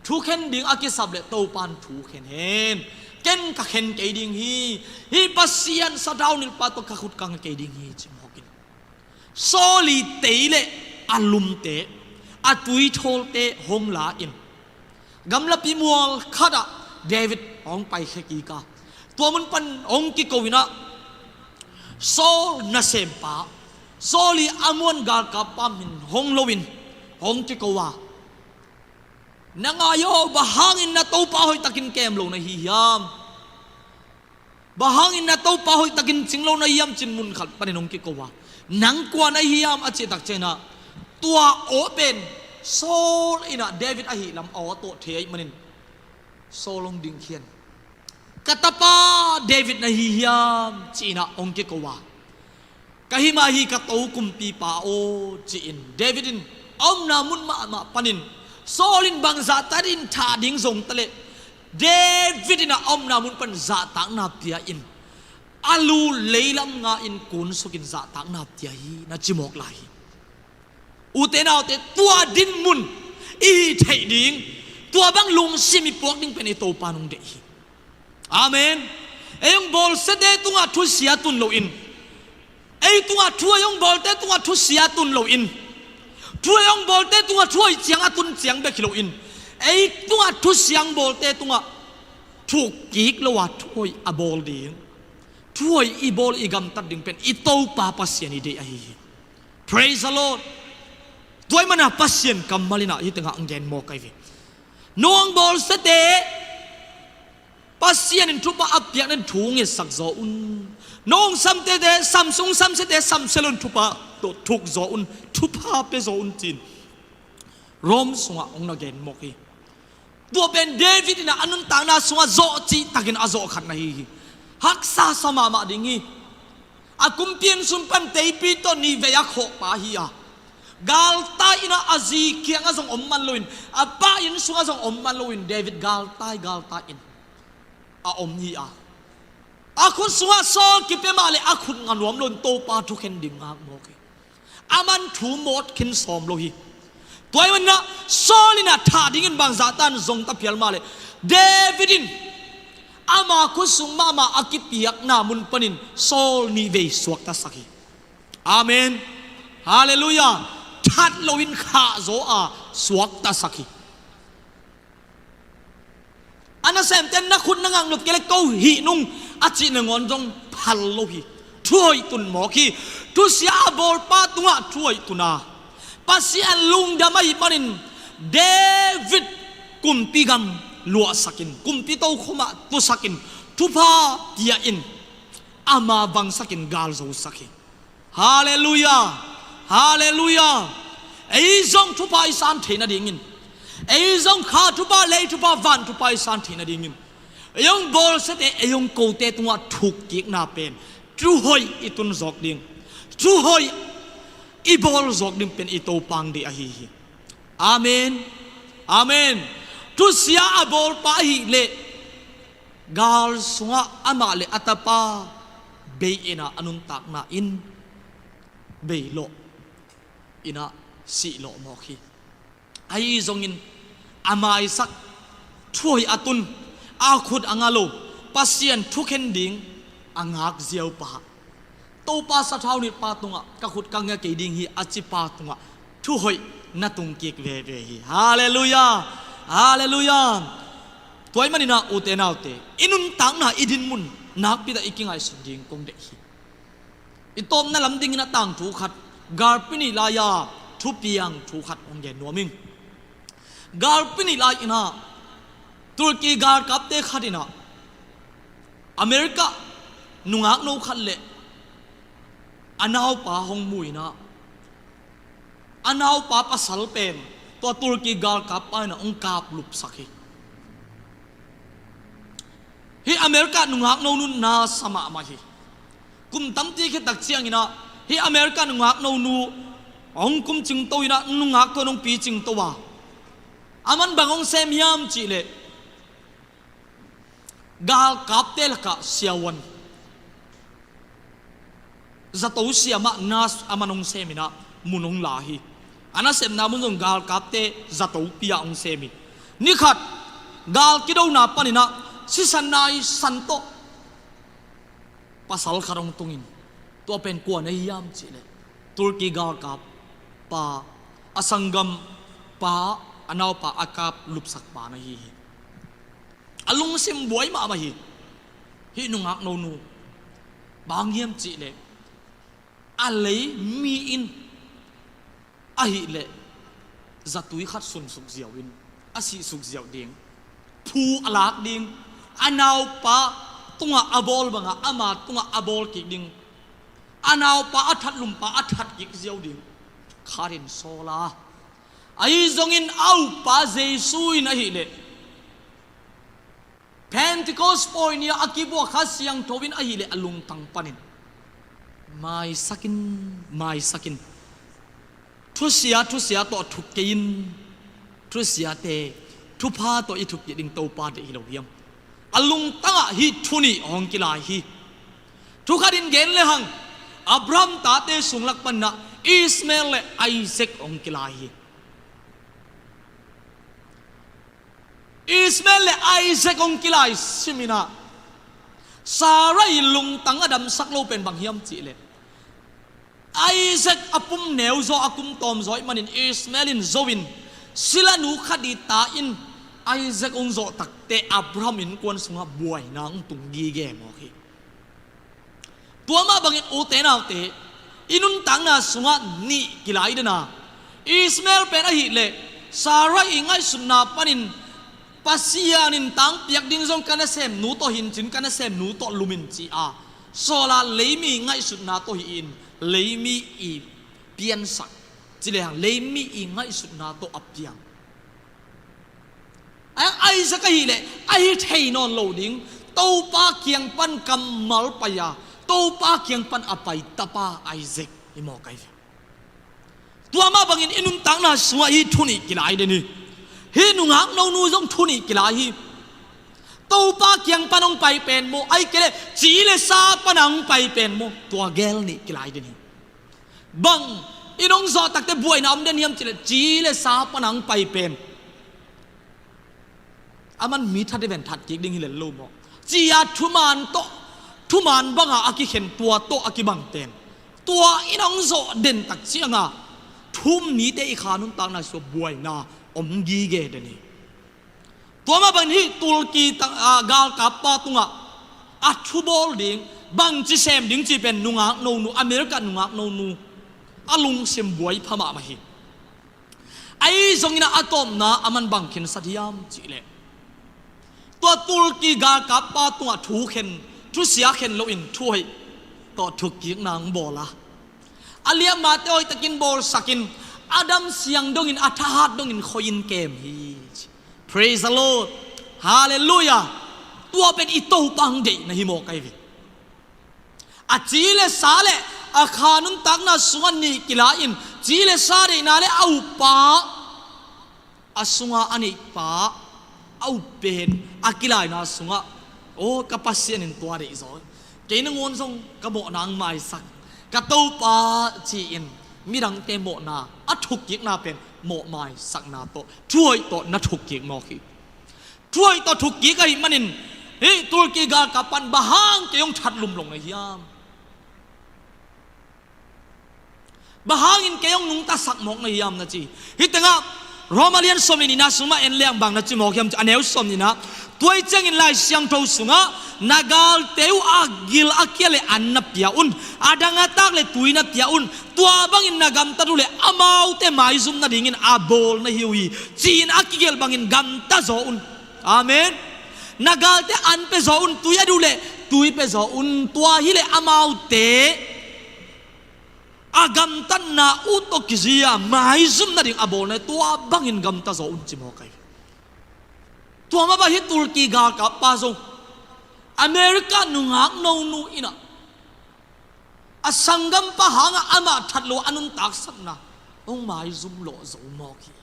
thu khen ding a kisap leh Topa in thu khen hen, ken ka khen kei ding hi. Hih Pasian sathau nilhpa tawh ka khut ka nga kei ding hi, ci mawk in, Saul ii tei le a lumte, a tuithawlte hong la in, gamlapi mual khatah David hong paikhia kik a, tua mun pan hong kiko in a, Saul nasempa, Saul ii a muan galkappa min hong lo in hong kiko a, na ngai aw, bang hangin na Topa hoihtakin kem lo na hi hiam? Bang hangin na Topa hoihtakin cing lo na hiam, ci-in mun khat panin hong kiko a, nang kua na hiam a cih tak ciangin a, tua aw pen Saul in a David ahih lam a aw tawh thei ahih manin Saul hong dingkhia in, ka tapa David na hi hiam, ci-in a hong kiko a, ka hi mah hi, ka to kumpipa aw, ci-in David in a omna mun mahmah panin Saul in bangzah takin thah ding zong ta leh, David in a omna mun pan zahtakna pia in, a lu leilam nga in kunsukin zahtakna pia hi, na ci mawk lai hi. Ute naute, tua dinmun i hih theih ding, tua bang lungsim i puak ding pen i Topa in hong deih hi. Amen. Ei hong bawlsiate tungah thusia tun loin, ei tungah thu, ei hong bawlte tungah thusia tun loin, thu ei hong bawlte tungah thu hoih ciang a tun ciang bek hi loin, ei tungah thusia hong bawlte tungah thuk kik lo a thu hoih a bawl ding, thu hoih i bawl i gamtat ding pen i Topa Pasian i deih ahi hi. Praise the Lord. Tua ahih manin a Pasian kammal in a hih tengah hong gen mawk ahi ve. Nong bawlsiate Pasian in thupha a piak na in thu ngetsak zaw un. Nong samsiate, samsung samsiate samsia lo in thupha tawh thuk zaw un, thupha pia zaw un, ci-in Rom sungah hong na gen mawk hi. Tua pen David in a nuntakna sungah zawh cihtakin a zawh khat na hi hi. Haksa sa mahmah ding hi. A kumpi inn sung pan teipi tawh nihvei a khawhpa hi a, galtai in a, a zi kiangah zong om man loin, a pa inn sungah zong om man loin, David galtai galtai in a om hi a, a khut sungah Saul kipia mah leh a khut nga nuam loin Topa thukhen ding ngak mawk hi. Aman thu mawt khin sawm lo hi. Tua ahih manin a Saul in a thah dingin bangzah tan zong ta phial mah leh, David in ama khut sung mahmah a kipiakna mun panin Saul nihvei suaktasak hi. Amen. Halleluiah. That loin khahzaw a suaktasak hi. A nasemte in na khut na ngak nop kei leh ko hih nung a cih nangawn zong phal lo hi. Thu hoih tun mawk hi. Thusia a bawlpa tungah thu hoih tun a, Pasian lungdam ahih manin David kumpi gam luahsakin, kumpi tokhom ah tusakin, thupha pia-in, ama vangsakin gal zosak hi. Halleluiah. Halleluiah. Ei zong thupha i san theih nadingin, ei zong kha thupha, lei thupha, van thupha i san theih nadingin, ei hong bawlsiate, ei hong kote tungah thukkikna pen thuhoih i tun zawk ding, thuhoih i bawl zawk ding pen i Topa hong deih ahi hi. Amen. Amen. Thusia a bawlpa ahih leh gal sungah amah le a tapa bei-in ah, a nuntakna in beilawh in ah sihlawh mawk hi. Ahi zongin a maisak, thuhoih a tun, a khut a nga lo, Pasian thukhen ding a ngak ziaupa, Topa sathau nitpa tungah ka khut ka nga kei ding hi a cipa tungah thuhoih na tungkik veve hi. Halleluiah. Halleluiah. Tua ahih manin ah, ute naute, i nuntakna, i dinmun nakpi tak i kingaihsut ding kong deih hi. I tawpna lam dingin ah tangthu khat, galpi nih lai-a thupiang thu khat hong gen nuam ing. Galpi nih lai-in ah Turkey galkapte khat in ah America nungakno khat le a naupa hong mu-in ah, a naupa pasal pen tua Turkey galkappa in ah hong kaplupsak hi. Hih America nungakno nu na sa mahmah hi. Kum tampi khit tak ciangin ah hih America nungakno nu hong kum cingto-in ah nungak tawh hong pi cingto a, aman bang hong sem hiam cih leh, galkapte lakah siavuan, zato siam ah na, aman hong sem-in ah mun hong la hi. A nasepna mun zong galkapte zatopi-ah hong sem hi. Ni khat gal kidona panin ah sisan nai san tawh pasal khat hong tungin, tua pen kua na hi hiam cih leh, Turkey galkappa, a sanggampa, a naupa a kaplupsakpa na hi hi. A lungsim buai mahmah hi. Hih nungakno nu, bang hiam cih leh, a lei mi in ahih leh zatui khat sunsuk ziau in, a sihsuk ziau ding, phu a lak ding, a naupa tungah a bawl bangah ama tungah a bawl kik ding, a naupa a thatlumpa a that kik ziau ding, khat in sawl a. Ahi zongin a uppa Jesu in ahih leh, Pentecost pawi ni-a a kibuak Kha Siangtho in ahih leh a lungtang panin, maisak in, maisak in, thusia, thusia tawh thuk kei in, thusiate thupha tawh i thuk kik ding Topa deih hi lo hiam? A lungtangah hih thu nih hong kilai hi. Thu khat in gen lehang, Abraham tate sung lak panin ah Ishmael le Isaac hong kilai hi. Ishmael le Isaac hong kilai simin ah, Sarah i lungtang a damsak lo pen bang hiam cih leh, Isaac a pum neu zaw, a kum tawm zaw ahih manin Ishmael in zo in, silanu khat i ta in Isaac hong zawh takteh Abraham innkuan sungah buaina hong tung gige mawk hi. Tua mah bangin ute naute, i nuntakna sungah nih kilai den a, Ishmael pen ahih leh Sarah i ngaihsutna panin, Pasian in tangpiak ding zong ka nasemnu tawh hincin, ka nasemnu tawh lum in ci a, sawl a, leimi ngaihsutna tawh hi in, leimi i piansak, ci lehang leimi i ngaihsutna tawh a piang. A, Isaac ahih leh a hi thei nawn lo ding, Topa kiang pan kammal pai a, Topa kiang pan a pai tapa Isaac hi mawk ahi ve. Tua mah bangin i nuntakna sungah hih thu nih kilai den hi. Hih nungakno nu zong thu nih kilai hi. Topa kiang pan hong pai pen maw, ahih kei leh ci le sa pan hong pai pen maw, tua gel nih kilai den hi. Bang in hong zawh takteh buaina om den hiam cih leh, ci le sa pan hong pai pen. Aman mi that hi ven, that kik ding hi lel lo maw, ci a thuman tawh, thuman banga a kikhen tua tawh a kibang pen, tua in hong zawh den tak cianga thu um nite i kha nuntakna sungah buaina om gige den hi. Tua mah bangin hih Turkey ta-, a, galkappa tungah a thubawl ding, bangci sem ding cih pen nungakno nu, America nungakno nu a lungsim buai pha mahmah hi. Ahi zongin a tawpna aman bang khinsat hiam cih leh, Tua tulki galkappa tungah thu khen, thusia khen loin thuhoih tawh thukkikna hong bawl a, a liamate hoihtakin bawlsakin a damsiang dongin, a thahat dongin khoi-in kem hi. Praise the Lord. Halleluiah. Tua pen i Topa hong deihna hi mawk ahi ve. A ci le sa le a kha nuntakna sungah nih kila-in ci le sa deihna le a uppa, a sunga a neihpa, a uppa pen a kilaina sungah, aw ka Pasian in tua deih zaw, kei nangawn zong ka mawhna hong maisak, ka Topa ci-in midangte mawhna a thukkikna pen mawh maisakna tawh, thuhoih tawh na thukkik mawk hi. Thuhoih tawh thukkik ahih manin hih tulki galkappa in bang hang kei hong that lumlong na hiam? Bang hangin kei hong nungtasak mawk na hiam na ci. Hih tengah Roma lian sawm le nihna sungah en leng bang na ci mawk hiam cih a neu sawm nihna, tua hi ciangin Lai Siangtho sungah na galte uh a gil a kia le an na pia un, a dang a tak le tui na pia un, tua bangin na gamtat uh le amaute maizum nadingin a bawl na hi uh hi, ci-in a kigelh bangin gamta zaw un. Amen. Na galte an pia zaw un, tui a duh le tui pia zaw un, tua hi le amaute a gamtatna uh tawh kizia maizum nading a bawl na hi, tua bangin gamta zaw un ci mawk ahi. Tua mah bang hih tulki galkappa zong America nungak nonu in ah a sanggampa hangah amah that lo a nuntaksakna hong maizum lawh zo mawk hi.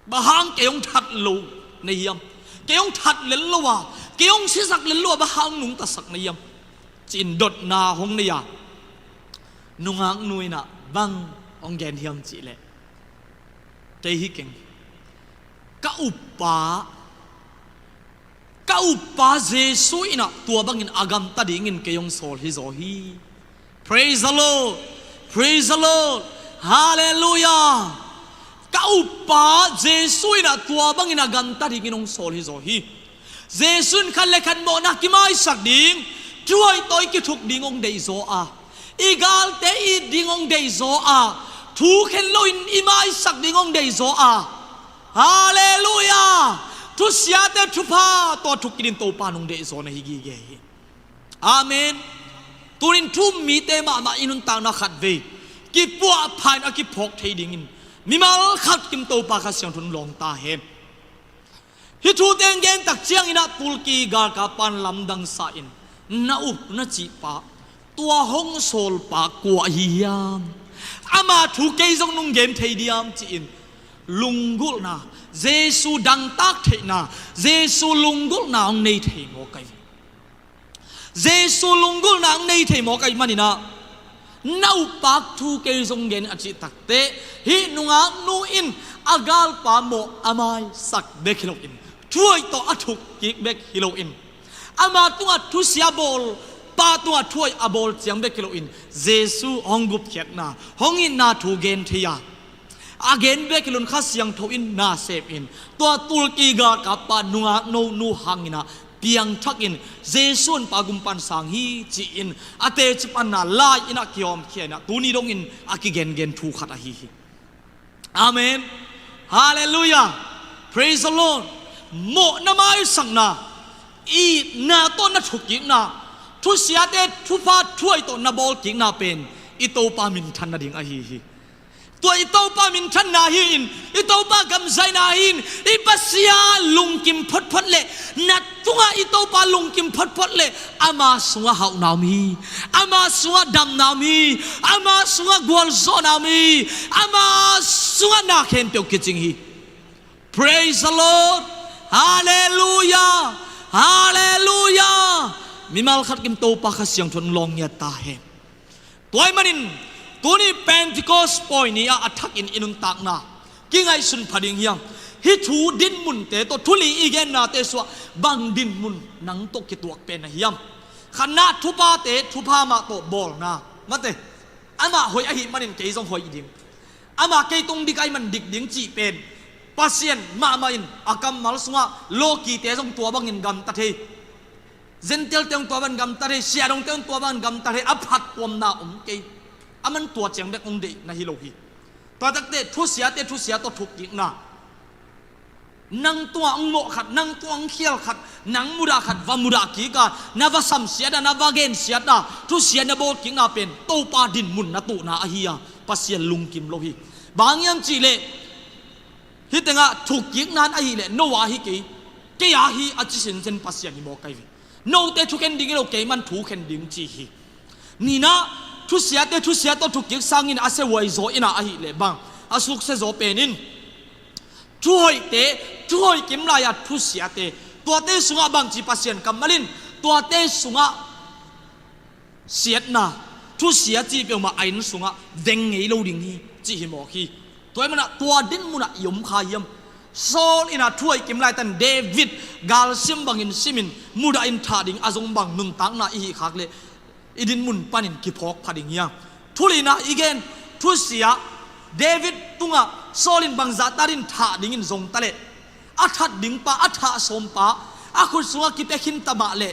Bang hang kei hong that lo na hiam? Kei hong that lel lo a, kei hong sisak lel lo a, bang hang nungtasak na hiam? Ci-in dotna hong nei a, nungaknu in ah bang hong gen hiam cih leh, kei hi keng, ka uppa, ka uppa Jesu in ah tua bangin a gamta dingin kei hong sawl hi zaw hi. Praise the Lord. Praise the Lord. Halleluiah. Ka uppa Jesu in ah tua bangin a gamta dingin hong sawl hi zaw hi. Jesu in khat le khat mawhna kimaisak ding, thuhoih tawh i kithuk ding hong deih zaw a, i galte i it ding hong deih zaw a, thu khen loin i maisak ding hong deih zaw a. Halleluiah. Thusiate thupha tawh thuk kidin Topa in hong deih zaw na hi gige hi. Amen. Tunin thu um mite mahmah i nuntakna khatvei kipuahpha in a kiphawk thei dingin mimal khat kim Topa Kha Siangtho in lawng ta hen. Hih thute hong gen tak ciangin ah tulki galkappa in lamdang sa in, na up na cihpa, tua hong sawlpa kua ahi hiam? Ama thu kei zong nong gen thei diam? Ci-in lunggulhna, Jesu dangtak theihna, Jesu lunggulhna hong nei thei mawk ahi. Jesu lunggulhna hong nei thei mawk ahih manin ah, na uppa thu kei zong gen a cih takteh, hih nungaknu in a galpa mawh a maisak bek hi loin, thuhoih tawh a thukkik bek hi loin, ama tungah thusia bawlpa tungah thuhoih a bawl ciang bek hi loin, Jesu hong gupkhiatna, hong itna thu gen thei a, a gen bek hi loin Kha Siangtho in na sem in, tua tulki galkappa nungaknu hangin ah piangthakin Jesu honpa gumpa in sang hi ci-in a teci panna lai-in ah kihawmkhia in ah tuni dongin a kigengen thu khat ahi hi. Amen. Halleluiah. Praise the Lord. Mawhna maisakna, itna tawh na thukkikna, thusiate thupha thuhoih tawh na bawlkikna pen i Topa minthan nading ahi hi. Tua i Topa minthanna hi-in, i Topa gamzaina hi-in, i Pasian lungkim photphot le na tungah i Topa lungkim photphot le ama sungah hauhna om hi. Ama sungah damna om hi. Ama sungah gualzawhna om hi. Ama sungah na khempeuh kicing hi. Praise the Lord. Halleluiah. Halleluiah. Mimal khat kim Topa Kha Siangtho in lawng ngiat ta hen. Tua ahih manin tuni Pentecost pawi ni-ah a thakin i nuntakna kingaihsun pha ding hiam? Hih thu dinmunte tawh thu li i gennate sungah bang dinmun nang tawh kituak pen na hiam? Khatna, thuphate thupha mah tawh bawlna. Mate, amah hoih ahih manin kei zong hoih ding, amah kei tung dik ahih man dik ding cih pen Pasian mahmah in a kammal sungah lawkite zong tua bangin gamta thei. Gentile-te hong tua bang gamta thei, siahdongte hong tua bang gamta thei, a phattuamna om kei. Aman tua ciang bek hong deih na hi lo hi. Tua takte thusiate thusia tawh thukkikna, Nang tungah hong mawh khat, nang tungah hong khial khat, nang mudah khat, va mudah kik a, na va samsiat a, na va gensiat a, thusia na bawl kikna pen Topa dinmun na tuhna ahi a, Pasian lungkim lo hi. Bang hiam cihleh, hih tengah thukkikna in ahih leh no a hi kei, kei a hi a ci sinsen Pasian hi mawk ahi ve. Note thukhen ding hi lo, keiman thukhen ding ci hi. Nihna, thusiate thusia tawh thukkik sangin a sehuai zaw in a ahih leh bang a suksia zaw pen in, thuhoihte, thuhoih kim lai-a thusiate, tuate sungah bangci Pasian kammal in, tuate sungah siatna, thusia ci peuhmah a inn sungah veng ngei lo ding hi, ci hi mawk hi. Tua ahih manah tua dinmunah i om kha hiam? Saul in a thuhoih kim laitan David galsim bangin simin mudahin thah ding a zong bang nuntakna i hih khak leh i dinmun panin kiphawk pha ding hiam? Thulina i gen, thusia, David tungah Saul in bangzahta din thah dingin zong taleh a that ding pa, a thah sawm pa, a khut sungah kipia khin ta mah leh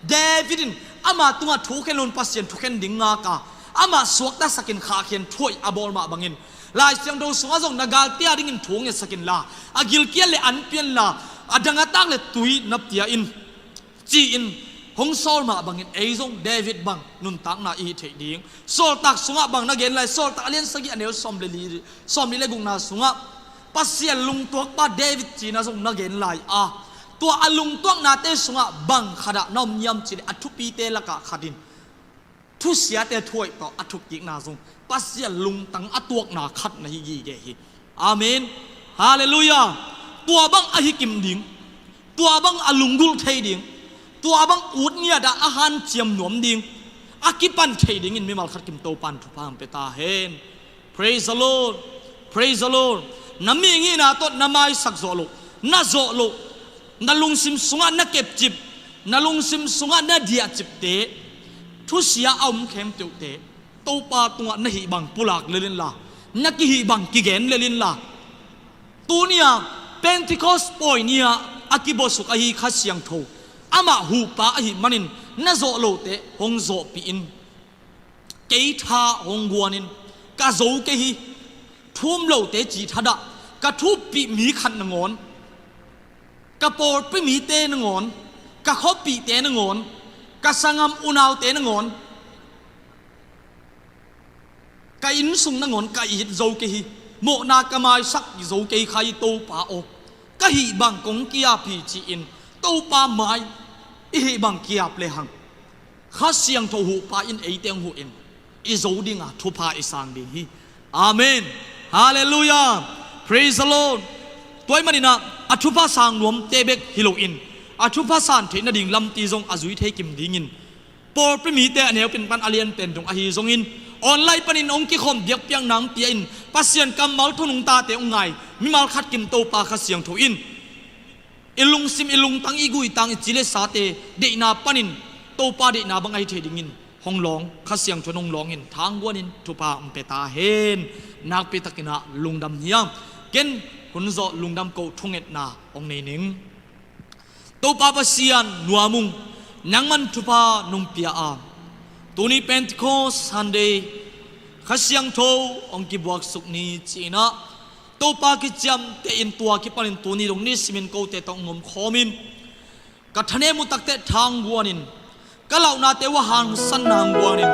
David in ama tungah thukhen loin Pasian thukhen ding ngak a, amah suaktasakin khahkhian thuhoih a bawl mah bangin Lai Siangtho sungah zong na galte a dingin thu ngetsak inla, a gilkial leh an pia inla, a dang a tak leh tui na pia in, ci-in hong sawl mah bangin ei zong David bang nuntakna i hih theih ding. Sawltak sungah bang na gen lai, Sawltak a lian sagih a neu sawm le li, sawm li le gukna sungah Pasian lungtuakpa David cina zong na gen lai a, tua a lungtuaknate sungah bang khatah na om hiam cihleh a thupite lakah khat in thusiate thuhoih tawh a thukkikna zong Pasian lungtang a tuakna khat na hi gige hi. Amen. Halleluiah. Tua bang a hi kim ding, tua bang a lunggulh thei ding, tua bang ut ngiat ah a hanciam nuam ding, a kipan thei dingin mimal khat kim Topan thupha hong pia ta hen. Praise the Lord. Praise the Lord. Na mihing hihna tawh na maisak zawh loh, na zawh loh, na lungsim sungah na kepcip, na lungsim sungah na diahcipte, thusia a om khempeuhte Topa tungah na hih bang pulak lel inla, na kihih bang kigen lel inla, tuni-a Pentecost pawi ni-ah a kibuasuk ahi Kha Siangtho, amah huhpa ahih manin na zawh lote hong zawhpih in. Kei tha hong guan in, ka zo kei hi. Thu um lote cih thadah, ka thuppih mi khat nangawn, ka pawlpi mite nangawn, ka khuapihte nangawn, ka sanggam unaute nangawn, ka innsung nangawn ka it zo kei hi. Mawhna ka maisak zo kei kha hi Topa aw. Ka hih bang kong ki-ap hi ci-in Topa mai i hih bang ki-ap lehang Kha Siangtho huhpa in eite hong huh in i zo dinga thupha i sang ding hi. Amen. Halleluiah. Praise the Lord. Tua ahih manin ah a thupha sang nuamte bek hi loin a thupha san theih nading lampi zong a zui thei kim dingin pawlpi mite a neu pen pan a lian pen dong ahi zongin online panin hong kikhawm biakpiakna hong pia in Pasian kammal thu nungtate hong ngai mimal khat kim Topa Kha Siangtho in i lungsim, i lungtang, i guitang, i ci le sate deihna panin Topa deihna bang ahi thei dingin hong lawng, Kha Siangtho in hong lawngin thangguanin thupha hong pia ta hen. Nakpi takin ah lungdam hi a, ken hun zawh lungdam ko thungetna hong nei ning. Topa Pasian nuam ung, nangman thupha nong pia a, tuni Pentecost Sunday Kha Siangtho hong kibuaksuk ni ci-in ah Topa kiciamteh in tua kipanin tuni dong ni simin kote tawh hong omkhawmin ka thanem uh takteh thangguanin ka lauhnate uh a hangsan nangguanin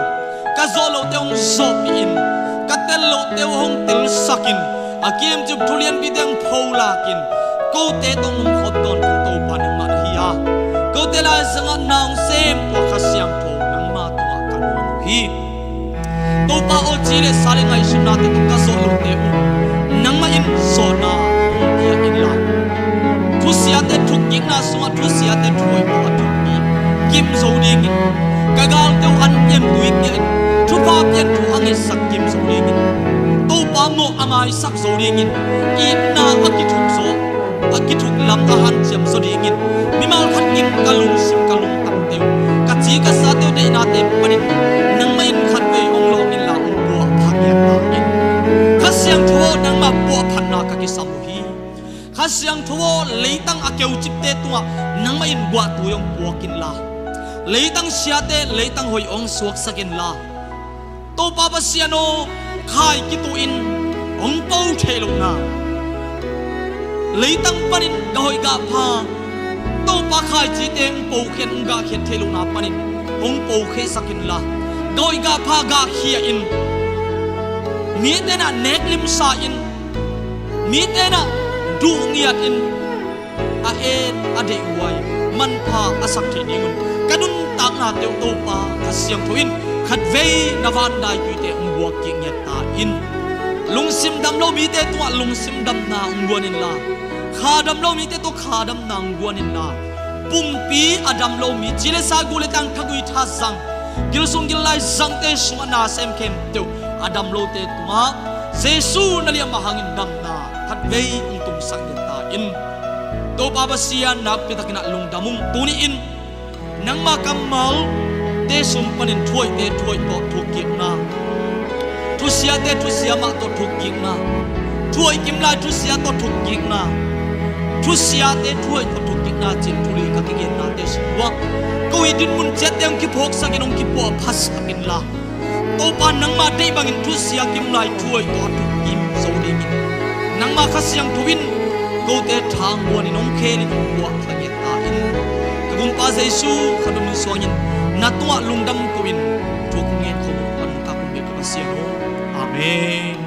ka zawh lohte hong zawhpihin ka tel lohte uh hong telsakin a kimcip thulianpite hong pholakin kote tawh hong omkhawm tawntung Topa nangmah na hi a, kote laizangah na hong sem tua Kha Siangtho nangmah tungah ka nuam uh hi. Topa aw, ci le sa le ngaihsutnate tawh ka zawh lohte uh nangmah in zawhna hong pia inla, thusiate thukkikna sungah thusiate thuhoih tawh a thukki kim zo dingin, ka galte uh an pian tui pia in thupha pian thu a ngetsak kim zo dingin, Topa mawh a maisak zo dingin itna a kithuk zo a kithuk lam a hanciam zaw dingin mimal khat kim ka lungsim ka lungtangte uh ka ci ka sate uh deihnate panin nangmah in khatvei hong lawng inla hong puahphat ngiat ta in. Kha Siangtho aw, nangmah puahphatna ka kisam uh hi. Kha Siangtho aw, leitang a keucipte tungah nangmah in guahtui hong puak inla, leitang siate leitang hoih hong suaksak inla, Topa Pasian aw, khai kituhin hong po theih lohna, Leitang panin gah hoih gah pha, Topa khaicite hong pokhiat, hong gahkhiat theih lohna panin hong pokhiatsak inla, gah hoih gah pha gahkhia in, mite in ah neklimsa in, mite in ah duhngiat in, a en a deihhuai manpha a sak theih dingun ka nuntaknate uh Topa Kha Siangtho in khatvei na vandaituite hong buak kik ngiat ta in. Lungsim dam lo mite tungah lungsim damna hong guan inla, kha dam lo mite tawh kha damna hong guan inla, pumpi a dam lo mi, ci le sa, gu le tang, thagui tha zang, gilsung gillai zangte sungah na sem khempeuh a dam lote tungah Jesu na liamma hangin damna khatvei hong tungsak ngiat ta in. Topa Pasian, nakpi takin ah lungdam ung. Tuni in nangma kammalte sung panin thuhoihte thuhoih tawh thukkikna, thusiate thusia mah tawh thukkikna, thuhoih kimlai thusia tawh thukkikna, thusiate thuhoih tawh thukkikna cih thu li ka kigennate sungah ko i dinmun ciatte hong kiphawksak in, hong kipuahphasak inla, Topa, nangma deih bangin thusia kimlai thuhoih tawh a thukkim zo dingin nangma Kha Siangtho in kote tha hong guanin, hong khelin, hong puahkhiat ta in. Ka Gumpa Jesu kha dum in suangin na tungah lungdam ko-in thu kong ngen khawm uh, ka nuntak kong biak ka Pasian aw. Amen.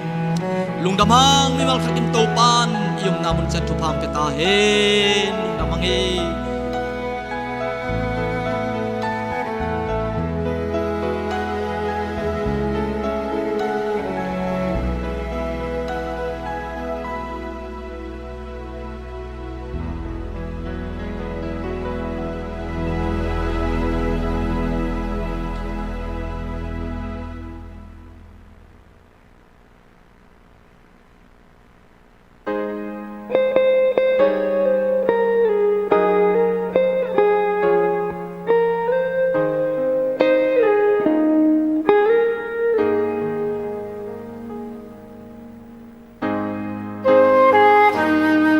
Lungdam hang, mimal khat in Topa in i omna mun ciat thupha hong pia ta hen. Lungdam hang ei.